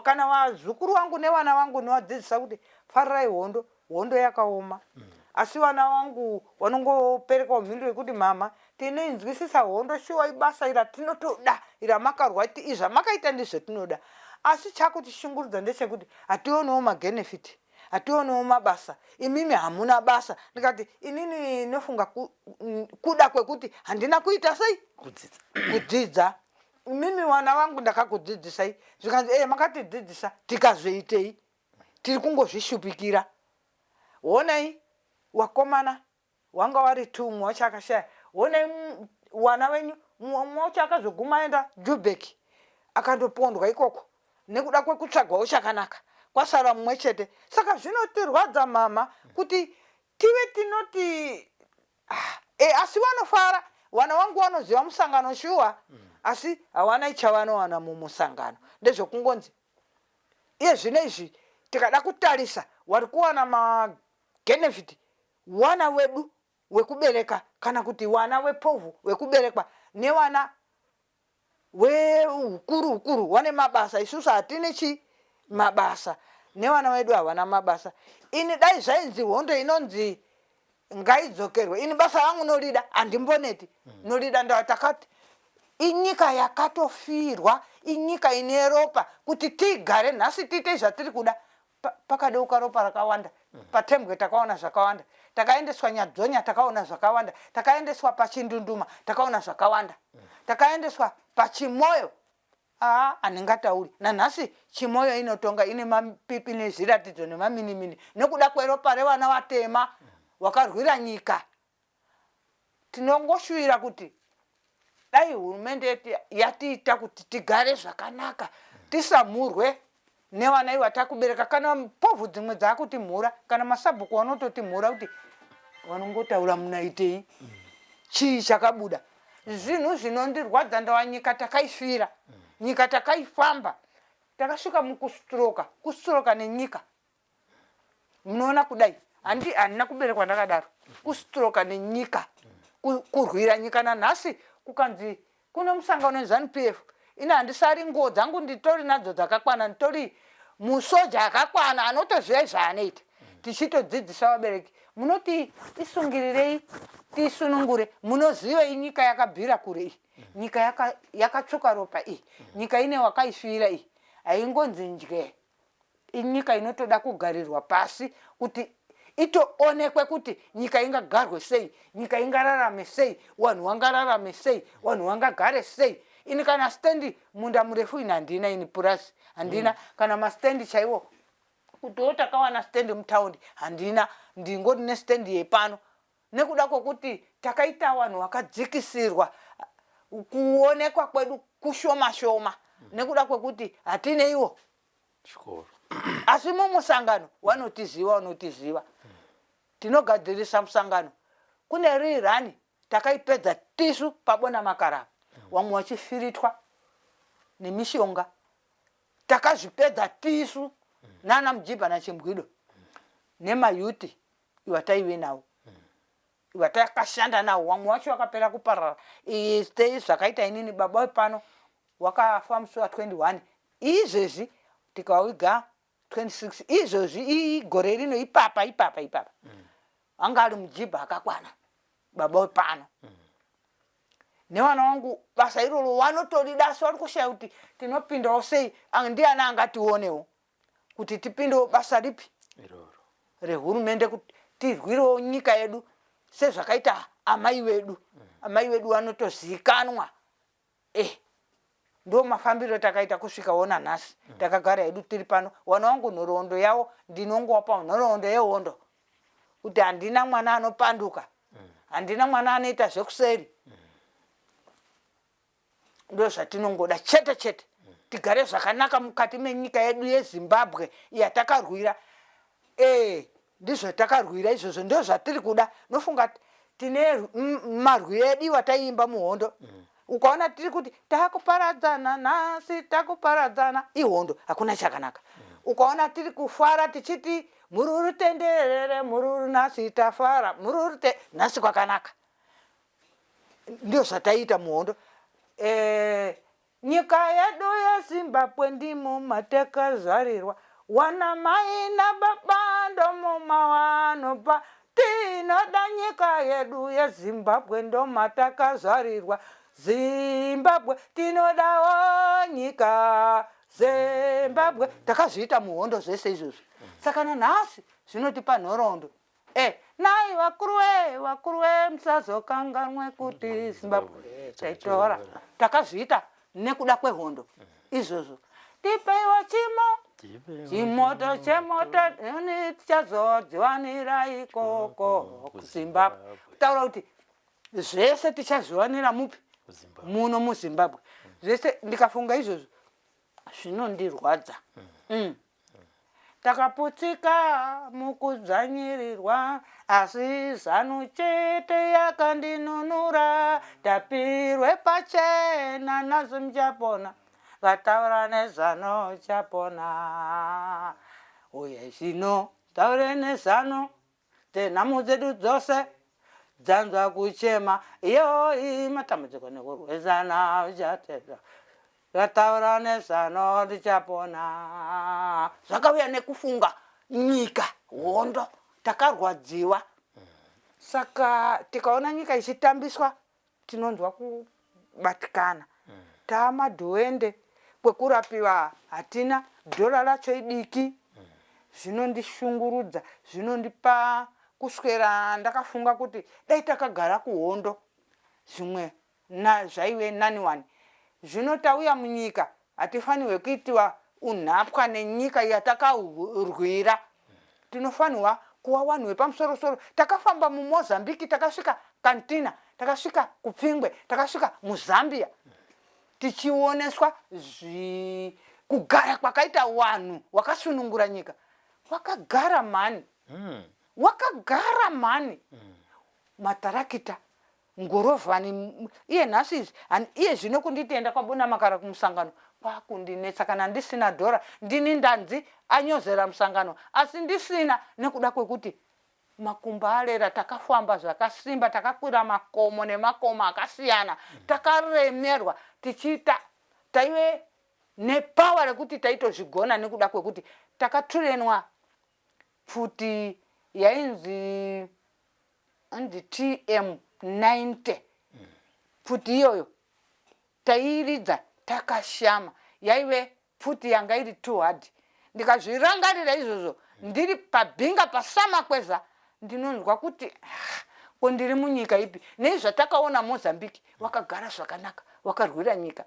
kana vazukuru vangu nevana vangu ndinovadzidzisa kuti farirai hondo hondo yakaoma mm. asi vana vangu vanongoperekawo mhinduro yekuti mama tinoinzwisisa hondo shuwa ibasa ira tinotoda ira makarwa ti izvamakaita ndizvatinoda asi chakutishungurudza ndechekuti hationewo magenefit hationewo mabasa imimi hamuna basa ndikati inini nofunga kuda kwekuti handina kuita sei kudzidza imimi wana vangu ndakakudzidzisai zvikanzi e makatidzidzisa tikazoitei tiri kungozvishupikira honai wakomana wanga wari two mumwe wacho akashaya honai wana wenyu mumwe wacho akazoguma aenda jubek akandopondwa ikoko nekuda kwekutsvagwawo chakanaka kwasara mumwe chete saka zvinotirwadza mama kuti tive tinoti ah, e, asi vanofara vana vangu vanoziva musangano shuwa mm. asi hawana ichavanowana mumusangano ndezvekungonzi iye zvino izvi tikada kutarisa wari kuwana magenefit wana wedu wekubereka kana kuti wana wepovhu wekuberekwa newana weukuru ukuru wane mabasa isusu hatine chi mabasa nevana vedu havana mabasa ini dai zvainzi hondo inonzi ngaidzokerwe ini basa rangu norida handimboneti mm. norida ndava takati inyika yakatofirwa inyika ine ropa kuti tigare nhasi tiite zvatiri kuda pakadeuka ropa rakawanda mm. patembwe takaona zvakawanda takaendeswa nyadzonya takaona zvakawanda takaendeswa pachindunduma takaona zvakawanda mm. takaendeswa pachimoyo Haa handingatauri nanhasi Chimoio inotonga ine mapipi nezviratidzo nemaminimini nekuda kweropa revana vatema wakarwira nyika. Tinongoshuvira kuti dai hurumende yatiita kuti tigare zvakanaka tisamhurwe nevana iva takubereka kana povhu dzimwe dzakutimhura kana masabhuku vanototimhura kuti vanongotaura munaitei chii chakabuda zvinhu zvinondirwadza ndava nyika takaifira nyika takaifamba takasvika mukustroka kustroka nenyika munoona kudai handi handina kuberekwa ndakadaro kustroka nenyika kurwira nyika nanhasi kukanzi kune musangano weZanu PF ini handisari nguo dzangu nditori nadzo dzakakwana nditori musoja akakwana anotoziva zvaanoita tichitodzidzisa vabereki munoti isungirirei tisunungure munoziva inyika yakabvira kure iyi nyika yakatsvuka ropa iyi nyika ine wakaifira iyi haingonzi ndyee Inyika inotoda kugarirwa pasi kuti itoonekwe kuti nyika ingagarwe sei, nyika ingararame sei, wanhu wangararame sei, wanhu wangagare sei. Ini kana stand munda murefu ini handina ini purazi handina mm. kana mastand chaiwo kutiwo takawana stand mutaundi handina ndingori nestand yepano. Nekuda kwokuti takaita vanhu vakadzikisirwa, kuonekwa kwedu kushoma shoma nekuda kwekuti hatineiwo chikoro. Asi mumusangano wanotiziva, wanotiziva. Tinogadzirisa musangano. Kune rirani takaipedza tisu pabona makarava, wamwe wachifiritwa nemishonga. Takazvipedza tisu nana Mujibha naChimbwido nemayuti iwataive nawo, iwatakashanda nawo. Wamwe wacho wakapera kuparara. Stay zvakaita inini baba wepano wakafa musi wa 21 izvezvi, tikawiga 26 izvozvi igore rino ipapa ipapa ipapa. Anga ari mujibha akakwana baba wepano. Nevana vangu basa iroro vanotorida, asi vari kushaya kuti tinopindawo sei, ndiani angationewo kuti tipindewo basa ripi iroro rehurumende, kuti tirwirewo nyika yedu sezvakaita amai vedu. Amai vedu vanotozikanwa. Ndo mafambiro takaita kusvika wona nhasi. Takagara hedu tiri pano. Wana wangu nhoroondo yavo ndinongowapa nhoroondo yehondo, kuti handina mwana anopanduka, handina mwana anoita zvekuseri. Ndo zvatinongoda chete chete, tigare zvakanaka mukati menyika yedu yeZimbabwe yatakarwira. Ndizvo takarwira izvozvo, ndo zvatiri kuda. Nofunga tine marwi edu wataiimba muhondo. Ukaona tiri kuti takuparadzana nhasi, takuparadzana, ihondo, hakuna chakanaka. Ukaona tiri kufara tichiti mururu tenderere mururu, nhasi tafara mururu te, nhasi kwakanaka, ndio zvataiita muhondo. Nyika yedu yeZimbabwe ndimo matakazvarirwa, wana mai nababa ndomomawanopa. Tinoda nyika yedu yeZimbabwe, ndomatakazvarirwa. Zimbabwe tinodawo nyika Zimbabwe. Takazviita muhondo zvese izvozvo, saka nanhasi zvinotipa nhoroondo. Nai vakuru we, vakuru we, musazokanganwe kuti Zimbabwe taitora. Takazviita nekuda kwehondo izvozvo. Tipeiwo chimo chimoto chemoto, tichazodziwanira ikoko kuZimbabwe. Kutaura kuti zvese tichazviwanira mupi? Muno muZimbabwe zvese. Ndikafunga izvozvo zvinondirwadza. Takaputsika mukudzvanyirirwa, asi ZANU chete yakandinunura. Tapirwe pachena nazo muchapona, vataura nezano chapona. Uye zvino taure nezano tenhamo dzedu dzose dzanzwa kuchema yoi, matambudziko nekurwesana uchateta, vataura nezano tichapona. Zvakauya nekufunga nyika, hondo, takarwadziwa. Saka tikaona nyika ichitambiswa tinonzwa kubatikana. Taamadhuende, kwekurapiwa hatina, dhora racho idiki. Zvinondishungurudza, zvinondipa kuswera ndakafunga kuti dai takagara kuhondo zvimwe zvaive nani wani. Zvino tauya munyika, hatifanirwe kuitiwa unhapwa nenyika yatakarwira. Tinofanirwa kuva vanhu vepamusorosoro. Takafamba muMozambique, takasvika Kantina, takasvika kuPfingwe, takasvika muZambia, tichioneswa kugara kwakaita vanhu wakasunungura nyika. Wakagara mhani, wakagara mhani, matarakita, ngorovhani. Iye nhasi izvi, iye zvino kunditenda kwabona makara kumusangano kwakundinetsa kana ndisina dhora. Ndini ndanzi anyozera musangano, asi ndisina, nekuda kwekuti makumbo arera. Takafamba zvakasimba, takakwira makomo nemakomo akasiyana, takaremerwa tichiita. Taive nepawa rekuti taitozvigona nekuda kwekuti takaturenwa pfuti yainzi anzi TM 90. Pfuti iyoyo taiiridza takashama, yaive pfuti yanga iri too hard. Ndikazvirangarira izvozvo ndiri pabhinga pasamakweza, ndinonzwa kuti ah, ko ndiri munyika ipi? Nei zvatakaona Mozambique, wakagara zvakanaka, wakarwira nyika.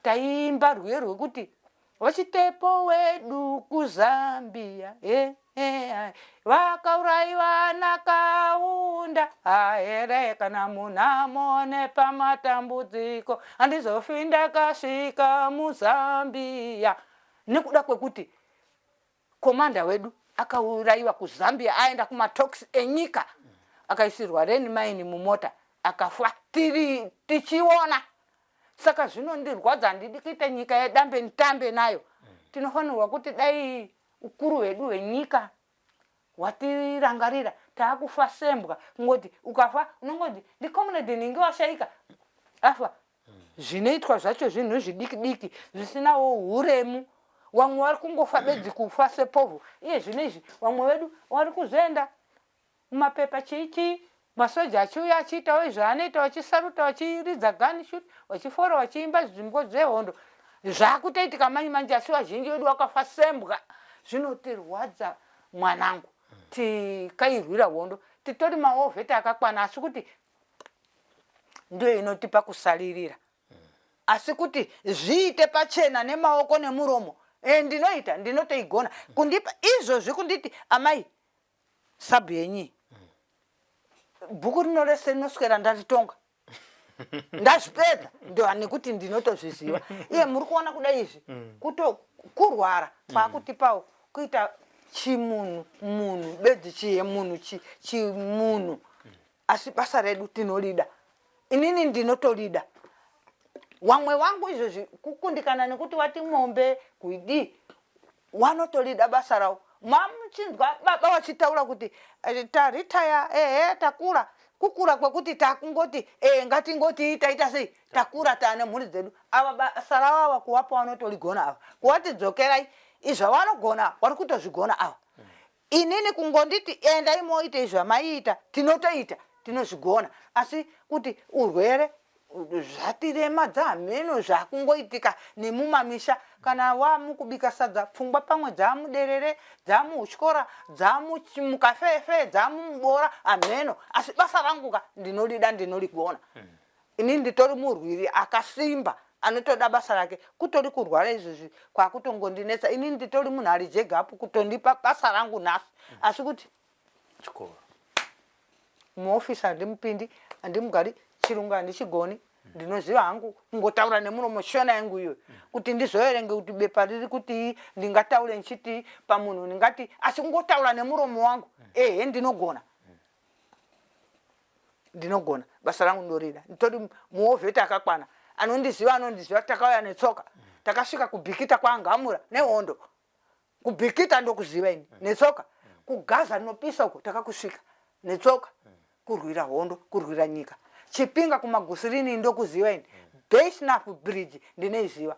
Taiimba rwiyo rwekuti wachitepo wedu kuZambia. Vakauraiwa naKaunda ahere kana munhamo nepamatambudziko handizofi ndakasvika muZambia nekuda kwekuti komanda wedu akauraiwa kuZambia aenda kumatox enyika akaisirwa reni maini mumota akafa tiri tichiona saka zvinondirwadza handidi kuita nyika yedambe nditambe nayo tinofanirwa kuti dai ukuru hwedu hwenyika hwatirangarira taakufa sembwa kungoti ukafa unongoti ndicomrade ningi washaika afa zvinoitwa zvacho zvinhu zvidiki diki zvisinawo uremu wamwe wari kungofa bedzi kufa sepovhu iye zvino izvi wamwe wedu wari kuzoenda mumapepa chii chii masoja achiuya achiitawo izvo anoita vachisaruta vachiridza gun shoot vachifora vachiimba zvimbo zvehondo zvakutoitika manje manje asi vazhinji vedu vakafa sembwa zvinotirwadza mwanangu tikairwira hondo titori maovheti akakwana asi kuti ndiyo inotipa kusaririra asi kuti zviite pachena nemaoko nemuromo e, ndinoita ndinotoigona kundipa izvozvi kunditi amai sabhu yenyi bhuku rino rese rinoswera ndaritonga ndazvipedza ndo nekuti ndinotozviziva iye muri kuona kudai izvi mm. kuto kurwara mm. kwakutipawo kuita chimunhu munhu bedzi chiye munhu chimunhu mm. asi basa redu tinorida inini ndinotorida wamwe wangu izvozvi kukundikana nekuti wati mombe kuidii wanotorida basa ravo mamuchinzwa baba vachitaura kuti eh, taritaya ehe takura kukura kwekuti takungoti e ngatingoti taita sei takura taane mhuri dzedu ava basa ravo ava kuwapa vanotoligona ava kuwati dzokerai izvavanogona vari kutozvigona ava Inini kungonditi endai moite zvamaiita tinotoita tinozvigona asi kuti urwere zvatiremadza hameno zvakungoitika nemumamisha kana wamukubika sadza pfungwa pamwe dzamuderere dzamuutyora dzamukafefe dzamumubora hameno asi basa rangu ka ndinolida ndinoligona mm. Ini nditori murwiri akasimba anotoda basa rake kutori kurwara izvozvi kwakutongondinetsa ini nditori munhu ari jegapu kutondipa basa rangu nhasi asi kuti chikoro muofisi handimupindi handimugari chirungu handichigoni ndinoziva hangu kungotaura nemuromo shona yangu iyoyo kuti ndizoverenge kuti bepa riri kutii ndingataure ndichitii pamunhu ndingati asi kungotaura nemuromo wangu ehe ndinogona ndinogona basa rangu ndorida nditori muovheti akakwana anondiziva anondiziva takauya netsoka takasvika kubhikita kwaangamura nehondo kubhikita ndokuziva ini netsoka kugaza rinopisa uko takakusvika netsoka kurwira hondo kurwira nyika chipinga kumagusirini ndokuziva ini basnap bridge ndinoiziva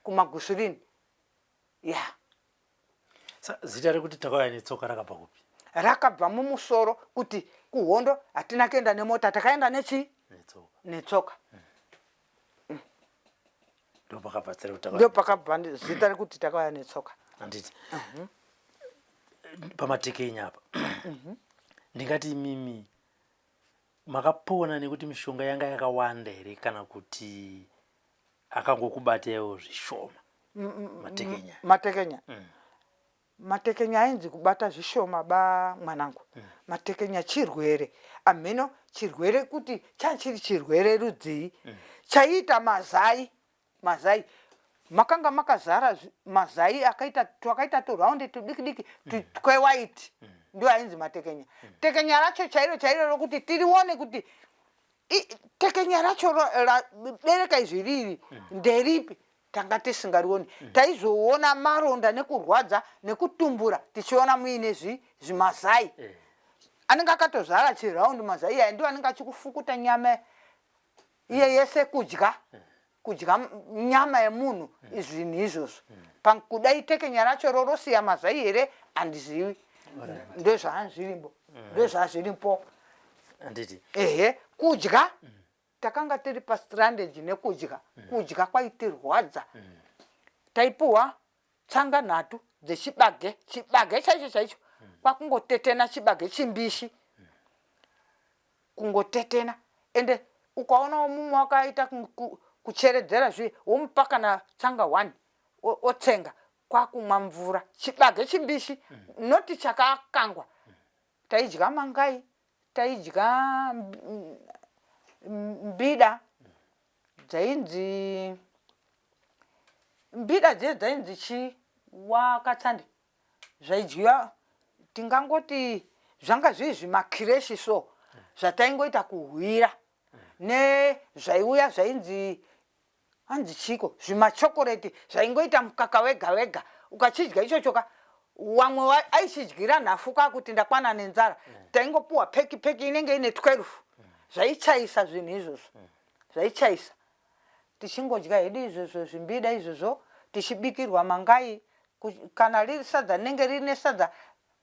kumagusirini ya yeah. Sa, zita rekuti takauya netsoka rakabva kupi? Rakabva mumusoro kuti kuhondo hatina kuenda nemota takaenda nechii? Netsoka. Netsoka. Mm. Ndopakabva zita rekuti takauya. Ndopakabva zita rekuti takauya netsoka. Handiti. Uh mhm. -huh. Pamatekenya apa. Uh mhm. -huh. Ndingati imimi makapona nekuti mishonga yanga yakawanda here kana kuti akangokubataiwo zvishoma matekenya matekenya mm. matekenya ainzi kubata zvishoma ba mwanangu mm. matekenya chirwere amheno chirwere kuti chachiri chirwere rudzii mm. chaiita mazai mazai makanga makazara mazai akaita twakaita turaundi tudiki diki mm. twewaiti mm. ndio ainzi matekenya mm. tekenya racho chairo chairo rokuti tirione kuti tekenya racho bereka izvi riri mm. nderipi tanga tisingarioni mm. taizoona maronda nekurwadza nekutumbura tichiona muine zvimazai eh. anenge akatozara chiraundi mazai iyaya ndiwo anenge achikufukuta nyama iye yese kudya eh. kudya nyama yemunhu mm. zvinhu izvozvo kudai tekenya racho rorosiya mazai here handizivi ndozvaazvirimbo ndozvazviripo handiti ehe kudya mm. takanga tiri pastrandage nekudya mm. kudya kwaitirwadza mm. taipuhwa tsanga nhatu dzechibage chibage chaicho chaicho mm. kwakungotetena chibage chimbishi mm. kungotetena ende ukaonawo mumwe wakaita kucheredzera zviye womupa kana tsanga one otsenga kwakumwa mvura chibage chimbishi mm. noti chakakangwa mm. Taidya mangai, taidya mbida dzainzi mbida dziye dzainzi chii wakatsande zvaidyiwa tingangoti zvanga zviri zvimakireshi so zvataingoita kuhwira nezvaiuya zvainzi hanzi chiiko zvimachokoreti zvaingoita mukaka wega wega ukachidya ichocho ka wamwe aichidyira nhafu kakuti ndakwana nenzara mm. taingopuwa peki peki inenge ine 12 mm. zvaichaisa zvinhu izvozvo mm. zvaichaisa tichingodya hedu izvozvo zvimbida izvozvo tichibikirwa mangai kana riri sadza rinenge rine sadza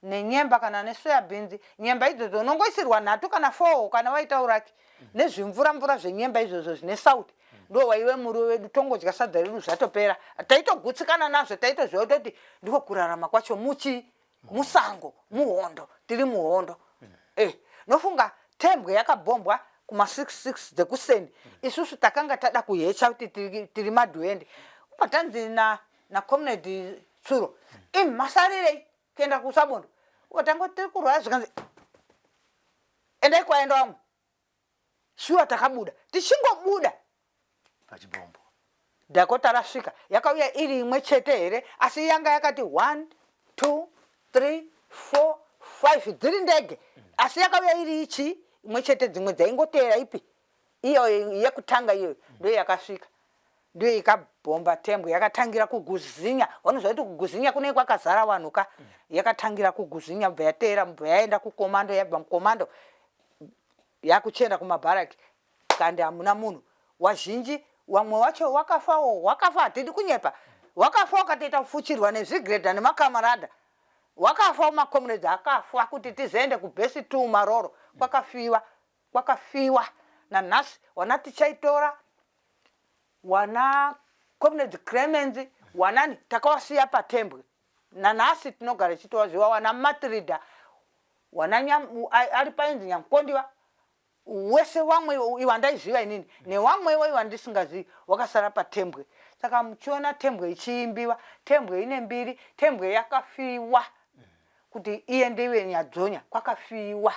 nenyemba kana nesoya beans nyemba idzodzo unongoisirwa nhatu kana four kana waita uraki mm. nezvimvura mvura zvenyemba izvozvo zvine sauti mm. ndo waive muriwo wedu tongodya sadza redu zvatopera taitogutsikana nazvo taitoziva kutoti ndiko kurarama kwacho muchi musango muhondo tiri muhondo mm. eh nofunga tembwe yakabhombwa kuma 66 dzekuseni isusu takanga tada kuhecha kuti tiri madhuende ubva tanzi na nacomrade tsuro imi masarirei kuenda kusabondo ukatango tiri kurwara zvikanzi endai kwaenda wamwe shuwa takabuda tichingobuda pachibombo dakota rasvika yakauya iri imwe chete here asi yanga yakati 1 2 3 4 5 dziri ndege asi yakauya iri ichi imwe chete dzimwe dzaingoteera ipi iyo yekutanga iyoyo ndiyo yakasvika ndiyo ikabhomba tembwe yakatangira kuguzinya vanoziva kuti kuguzinya kunenge kwakazara vanhu ka yakatangira kuguzinya bva yateera bva yaenda kukomando yabva mukomando yakuchienda kumabharaki kandi hamuna munhu wazhinji wamwe wacho wakafawo wakafa hatidi kunyepa wakafa wakatoita kufuchirwa nezvigredha nemakamarada wakafa makomrades akafa kuti tizoende kubhesi two maroro kwakafiwa kwakafiwa nanhasi wana tichaitora wana comrade Clemens wanani takawasiya patembwe nanhasi tinogara tichitovaziva wana matrida wana ari painzi nyamukondiwa wese wamwe iwandaiziva inini newamwewo iwandisingazivi wakasara patembwe saka muchiona tembwe ichiimbiwa tembwe ine mbiri tembwe yakafiwa kuti iende ive nyadzonya kwakafiwa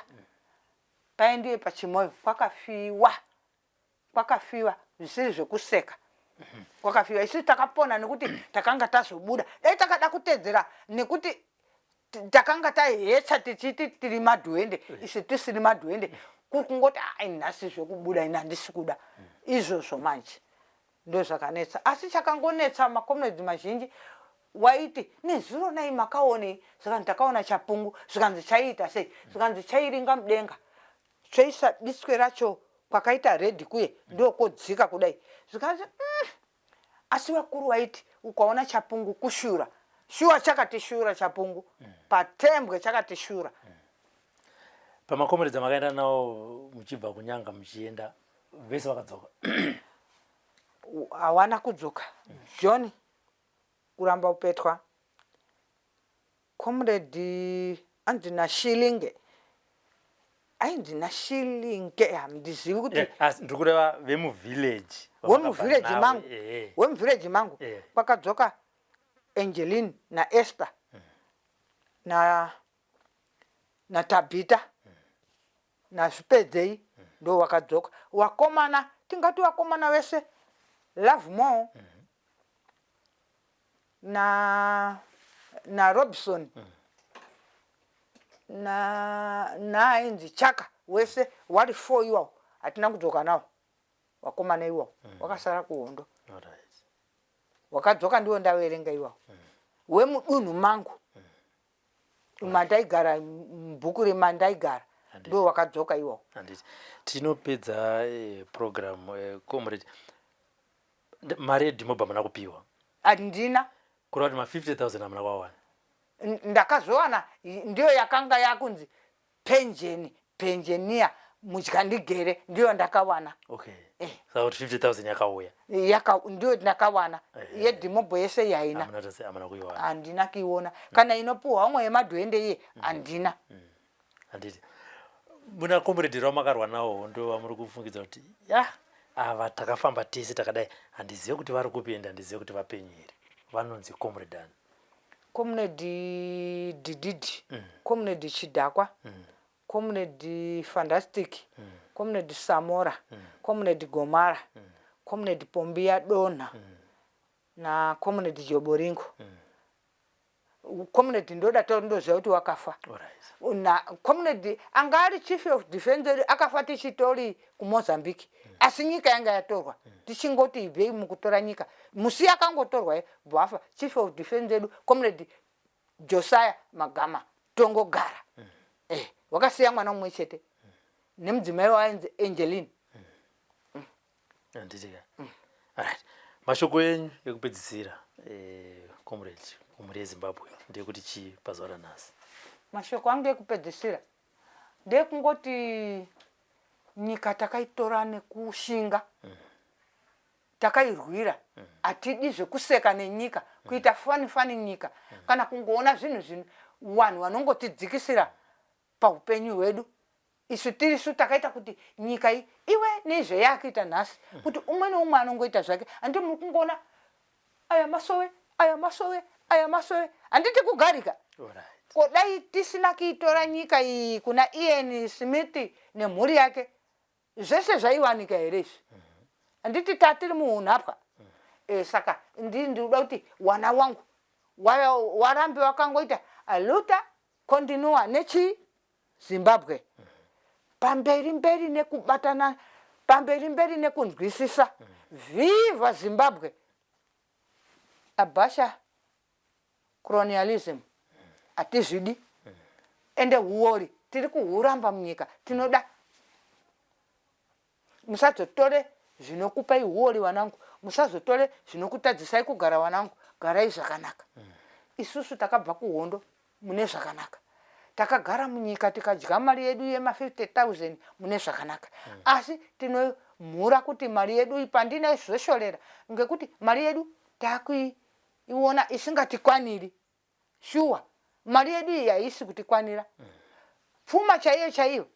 paendiwe pachimoyo kwakafiwa kwakafiwa zvisiri zvekuseka kwakafiwa isu takapona nekuti takanga tazobuda dai takada kutedzera nekuti takanga tahetsa tichiti tiri madhuende isu tisiri madhuende kuri kungoti ai nhasi zvekubuda ini handisi kuda izvozvo manje ndozvakanetsa asi chakangonetsa makomrades mazhinji waiti nezuro nai makaonei zvikanzi takaona chapungu zvikanzi chaiita sei zvikanzi chairinga mudenga choisa diswe racho kwakaita redhi kuye ndokodzika kudai zvikanzi mm. asi vakuru vaiti ukaona chapungu kushura shuwa chakatishura chapungu mm. patembwe chakatishura mm. pamakomeredza makaenda nawo muchibva kunyanga muchienda vese vakadzoka hawana kudzoka john kuramba kupetwa comrade anzi nashilinge ainzi nashilinge handizivi kuti eh, asi ndiri kureva vemuvillage wemuvillage mangu eh, eh. wemuvillage mangu kwakadzoka angeline naesther na natabhita nazvipedzei ndo wakadzoka wakomana tingati wakomana wese love more na narobson na naainzi chaka wese wari four iwawo hatina kudzoka nawo wakomana iwawo wakasara kuhondo wakadzoka ndiwo ndaverenga iwawo wemudunhu mangu mandaigara mubhuku remandaigara ndo wakadzoka iwawo handiti tinopedza eh, program eh, comrade mari yedhimobha hamuna kupiwa handina kureva kuti ma 50 000 hamuna kwawana ndakazowana ndiyo yakanga yakunzi penjeni penjeniya mudyandigere ndiyo ndakawana okay eh. saka kuti 50000 yakauya yaka ndiyo ndakawana eh. yedhimobho yese yaina handina kuiona mm. kana inopuhwa umwe yemadhuende iye mm. handina mm. handiti muna comrade ramakarwa nawo hondo vamuri kufungidza kuti ya ava takafamba tese takadai handizive kuti vari kupi ende handizive kuti vapenyu here vanonzi comrade ani comrade dididi mm. comrade chidhakwa mm. Comrade Fantastic, Comrade Samora, Comrade Gomara, Comrade Pombiya Donha na Comrade Joboringo. Comrade Ndoda tondoziva kuti wakafa. Na Comrade anga ari chief of defense edu akafa tichitori kuMozambique. Asi nyika yanga yatorwa. Tichingoti ibvei mukutora nyika. Musi akangotorwa bvafa chief of defense edu Comrade Josiah Magama Tongogara. Wakasiya mwana mumwe chete. Nemudzimai wainzi Angeline. Handitika. Alright. Mashoko enyu ekupedzisira, comrade, kumhuri yeZimbabwe ndeyekuti chii pazuva ranhasi? Mashoko angu ekupedzisira ndeyekungoti nyika takaitora nekushinga. Takairwira. Hatidi zvekuseka nenyika, kuita fani fani nyika, kana kungoona zvinhu zvinhu vanhu vanongotidzikisira paupenyu hwedu. Isu tirisu takaita kuti nyika iyi iwe nezvayakuita nhasi, kuti umwe neumwe anongoita zvake. Handiti muri kungoona aya masowe, aya masowe, aya masowe, handiti kugarika? Ko dai tisina kuitora nyika iyi kuna Ian Smith nemhuri yake, zvese zvaiwanika here izvi? Handiti tatiri muhunhapwa? Saka ndinoda kuti wana wangu warambe wakangoita aluta continua nechi Zimbabwe. Pamberi mberi nekubatana, pamberi mberi nekunzwisisa. Viva Zimbabwe! Abasha colonialism hatizvidi, ende huori tiri kuhuramba munyika. Tinoda musazotore zvinokupai huori wanangu, musazotore zvinokutadzisai kugara wanangu. Garai zvakanaka. Isusu takabva kuhondo mune zvakanaka, takagara munyika tikadya mari yedu yema 50,000 mune zvakanaka. Asi tinomhura kuti mari yedu pandinozoshorera ngekuti mari yedu takuiona isingatikwaniri. Shuwa mari yedu iyi haisi kutikwanira. Pfuma chaiyo chaiyo,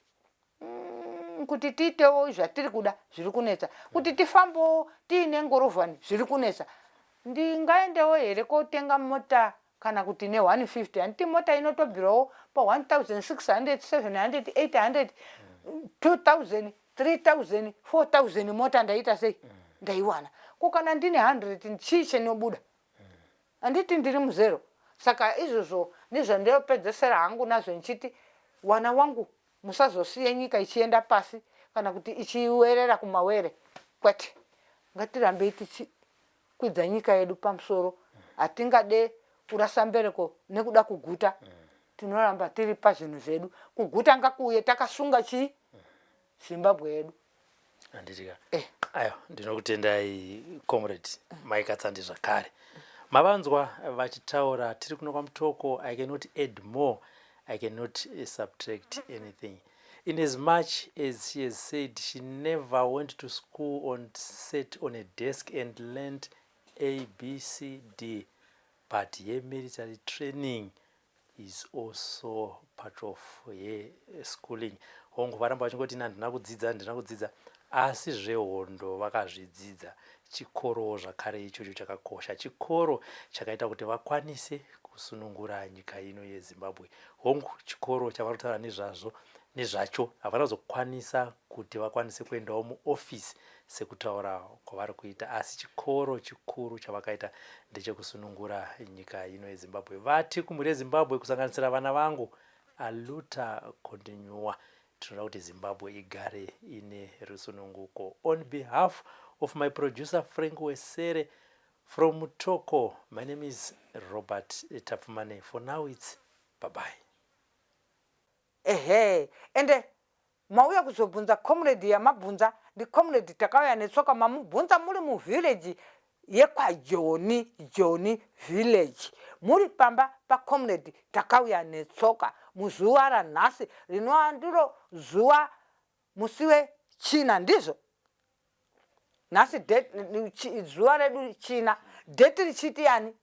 kuti tiitewo zvatiri kuda zviri kunetsa, kuti tifambewo tiine ngorovhani zviri kunetsa. Ndingaendewo here kotenga mota kana kuti ne 150? Handiti mota inotobvirawo pa 1600, 700, 800, 2000, 3000, 4000. Mota ndaita sei ndaiwana? Ko kana ndine 100, chii chinobuda? Handiti ndiri muzero? Saka izvozvo ndizvandinopedzesera hangu nazvo ndichiti wana wangu musazosiye nyika ichienda pasi kana kuti ichiwerera kumawere. Kwete, ngatirambei tichikwidza nyika yedu pamusoro. Hatingade kurasa mbereko nekuda kuguta. Tinoramba tiri pazvinhu zvedu. Kuguta ngakuuye takasunga chii? Zimbabwe yedu. Handitika. Ayo, ndinokutendai comrade Mai Katsande zvakare. Mavanzwa vachitaura, tiri kuno kwaMutoko. I cannot add more, I cannot subtract anything. In as much as she has said she never went to school and sat on a desk and learned A, B, C, D, but her military training is also part of her schooling. Hongu, varamba vachingoti handina kudzidza, handina kudzidza, asi zvehondo vakazvidzidza. Chikorowo zvakare ichocho chakakosha, chikoro chakaita kuti vakwanise kusunungura nyika ino yeZimbabwe. Hongu, chikoro chavari kutaura nezvazvo nezvacho havana kuzokwanisa kuti vakwanise kuendawo muofisi sekutaura kwavari kuita, asi chikoro chikuru chavakaita ndechekusunungura nyika ino yeZimbabwe. Vati kumhuri yeZimbabwe, kusanganisira vana vangu, aluta continua. Tinoda kuti Zimbabwe igare ine rusununguko. On behalf of my producer Frank Wesere from Mutoko, my name is Robert Tapfumane. For now it's bye bye. Ehe, ende mauya kuzobvunza comrade yamabvunza ndi comrade Takauya Netsoka. Mamubvunza muri muvillage yekwaJoni, Joni village, muri pamba pacomrade Takauya Netsoka muzuva ranhasi rinova ndiro zuva musi weChina. Ndizvo nhasi zuva redu China, date richiti yani?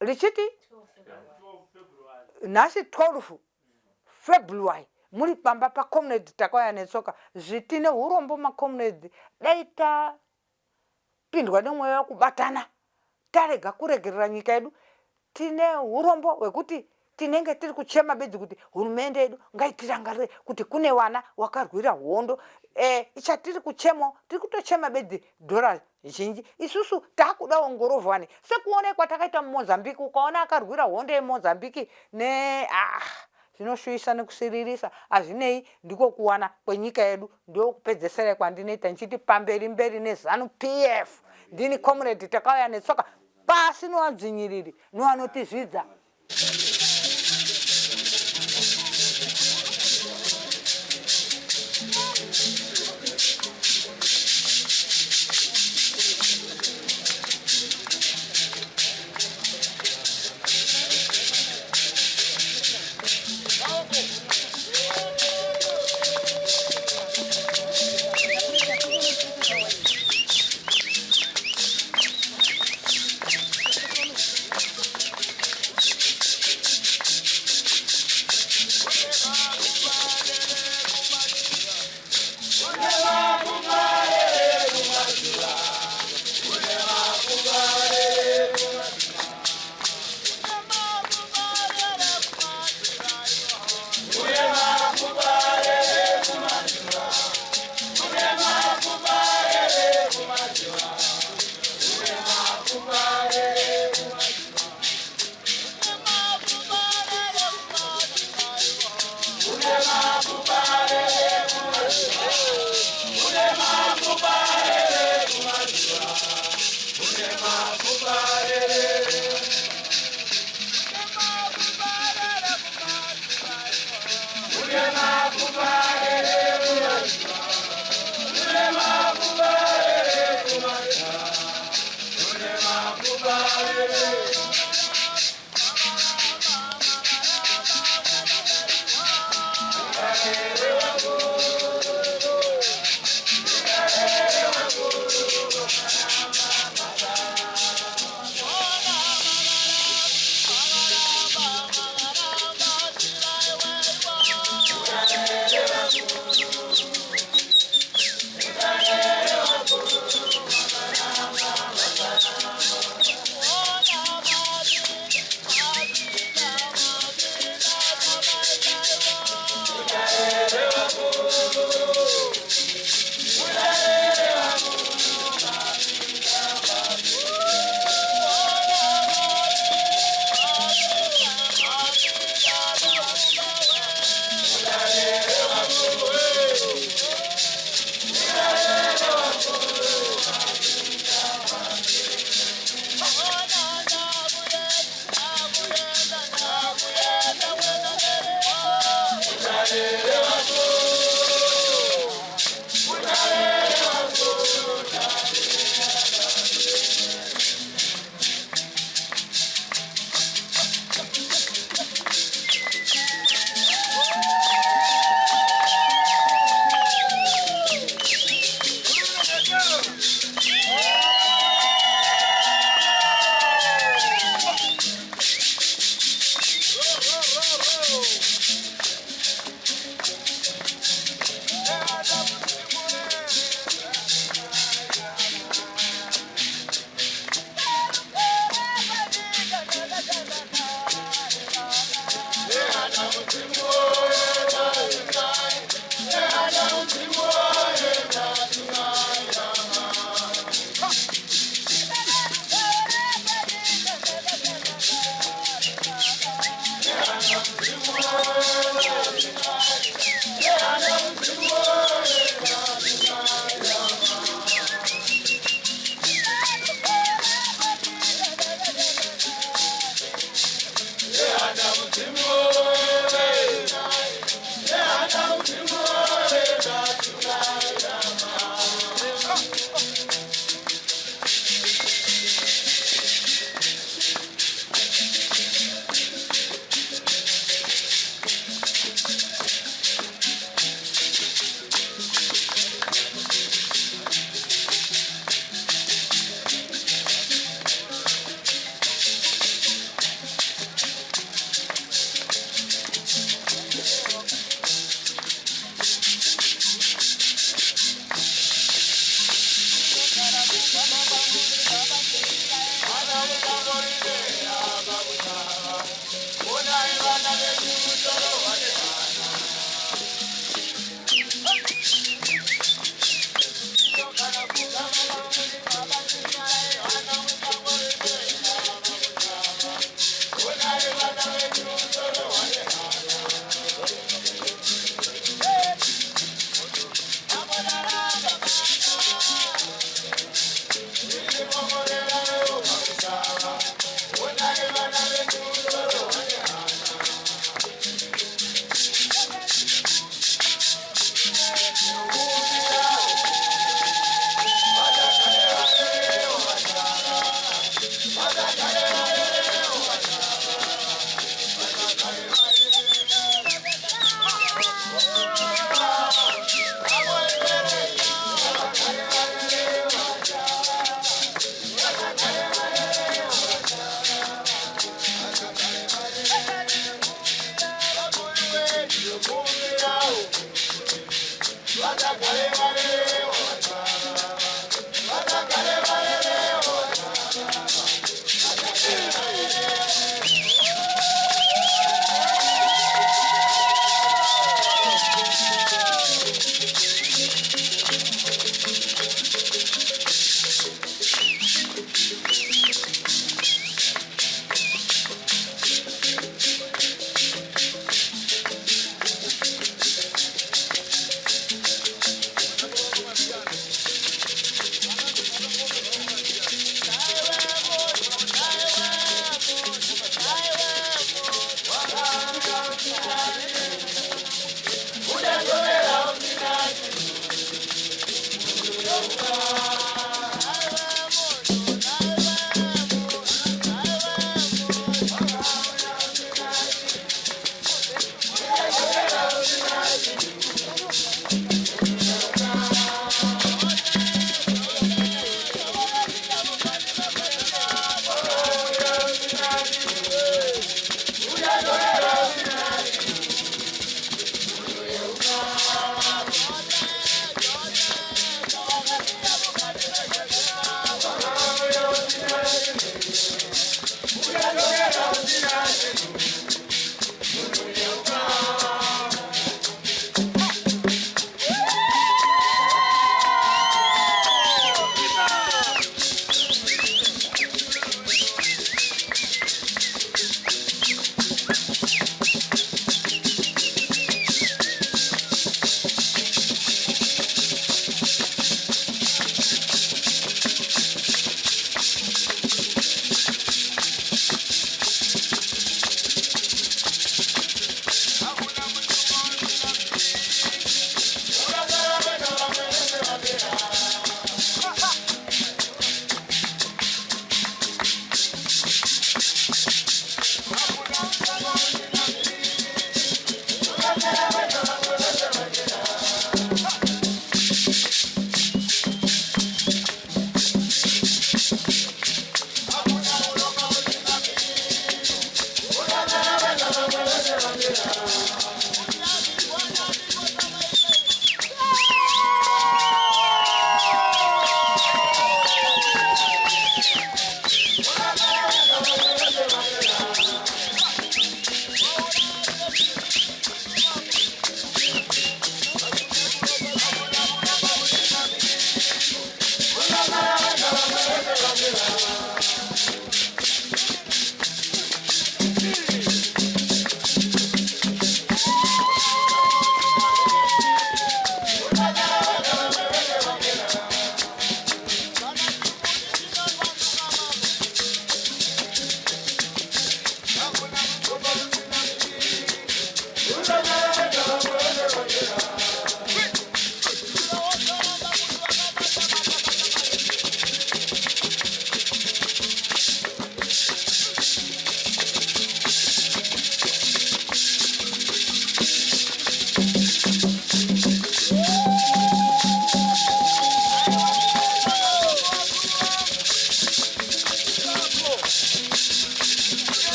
Richiti nhasi 12 February, muri pamba pacomrade Takauya Netsoka. Zvitine urombo macomrade, dai tapindwa nemweya wekubatana, tarega kuregerera nyika yedu. Tine urombo hwekuti tinenge tiri kuchema bedzi kuti hurumende yedu ngaitirangarire kuti kune vana wakarwira hondo. E, chatiri kuchemawo tiri kutochema bedzi dhora zhinji. Isusu takudawo ngorovhani sekuonekwa kwatakaita muMozambique. Ukaona akarwira hondo yeMozambique ne ah, zvinoshuwisa nekusiririsa. Hazvinei, ndiko kuwana kwenyika yedu. Ndokupedzesera kwandinoita ndichiti pamberi mberi neZANU PF. Ndini Comrade Takauya Netsoka. Pasi nowadzvinyiriri nowanotizvidza.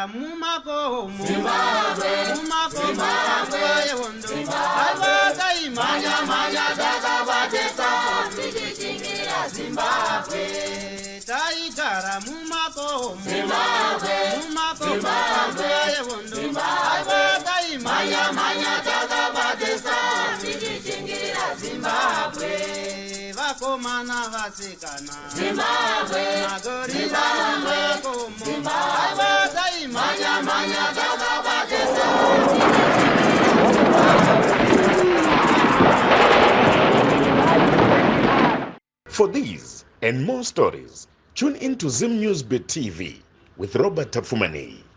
Taigara mumakomo, mumakomo panguva yehondo. Aiwa taimhanya mhanya takabatisa tichichingira Zimbabwe. Taigara mumakomo, mumakomo panguva yehondo. Aiwa taimhanya mhanya takabatisa tichichingira Zimbabwe. Vakomana vasikana, Zimbabwe, magorira mumakomo. Aiwa taimhanya mhanya takabatisa. For these and more stories, tune in to Zim News Bit TV with Robert Tapfumaneyi.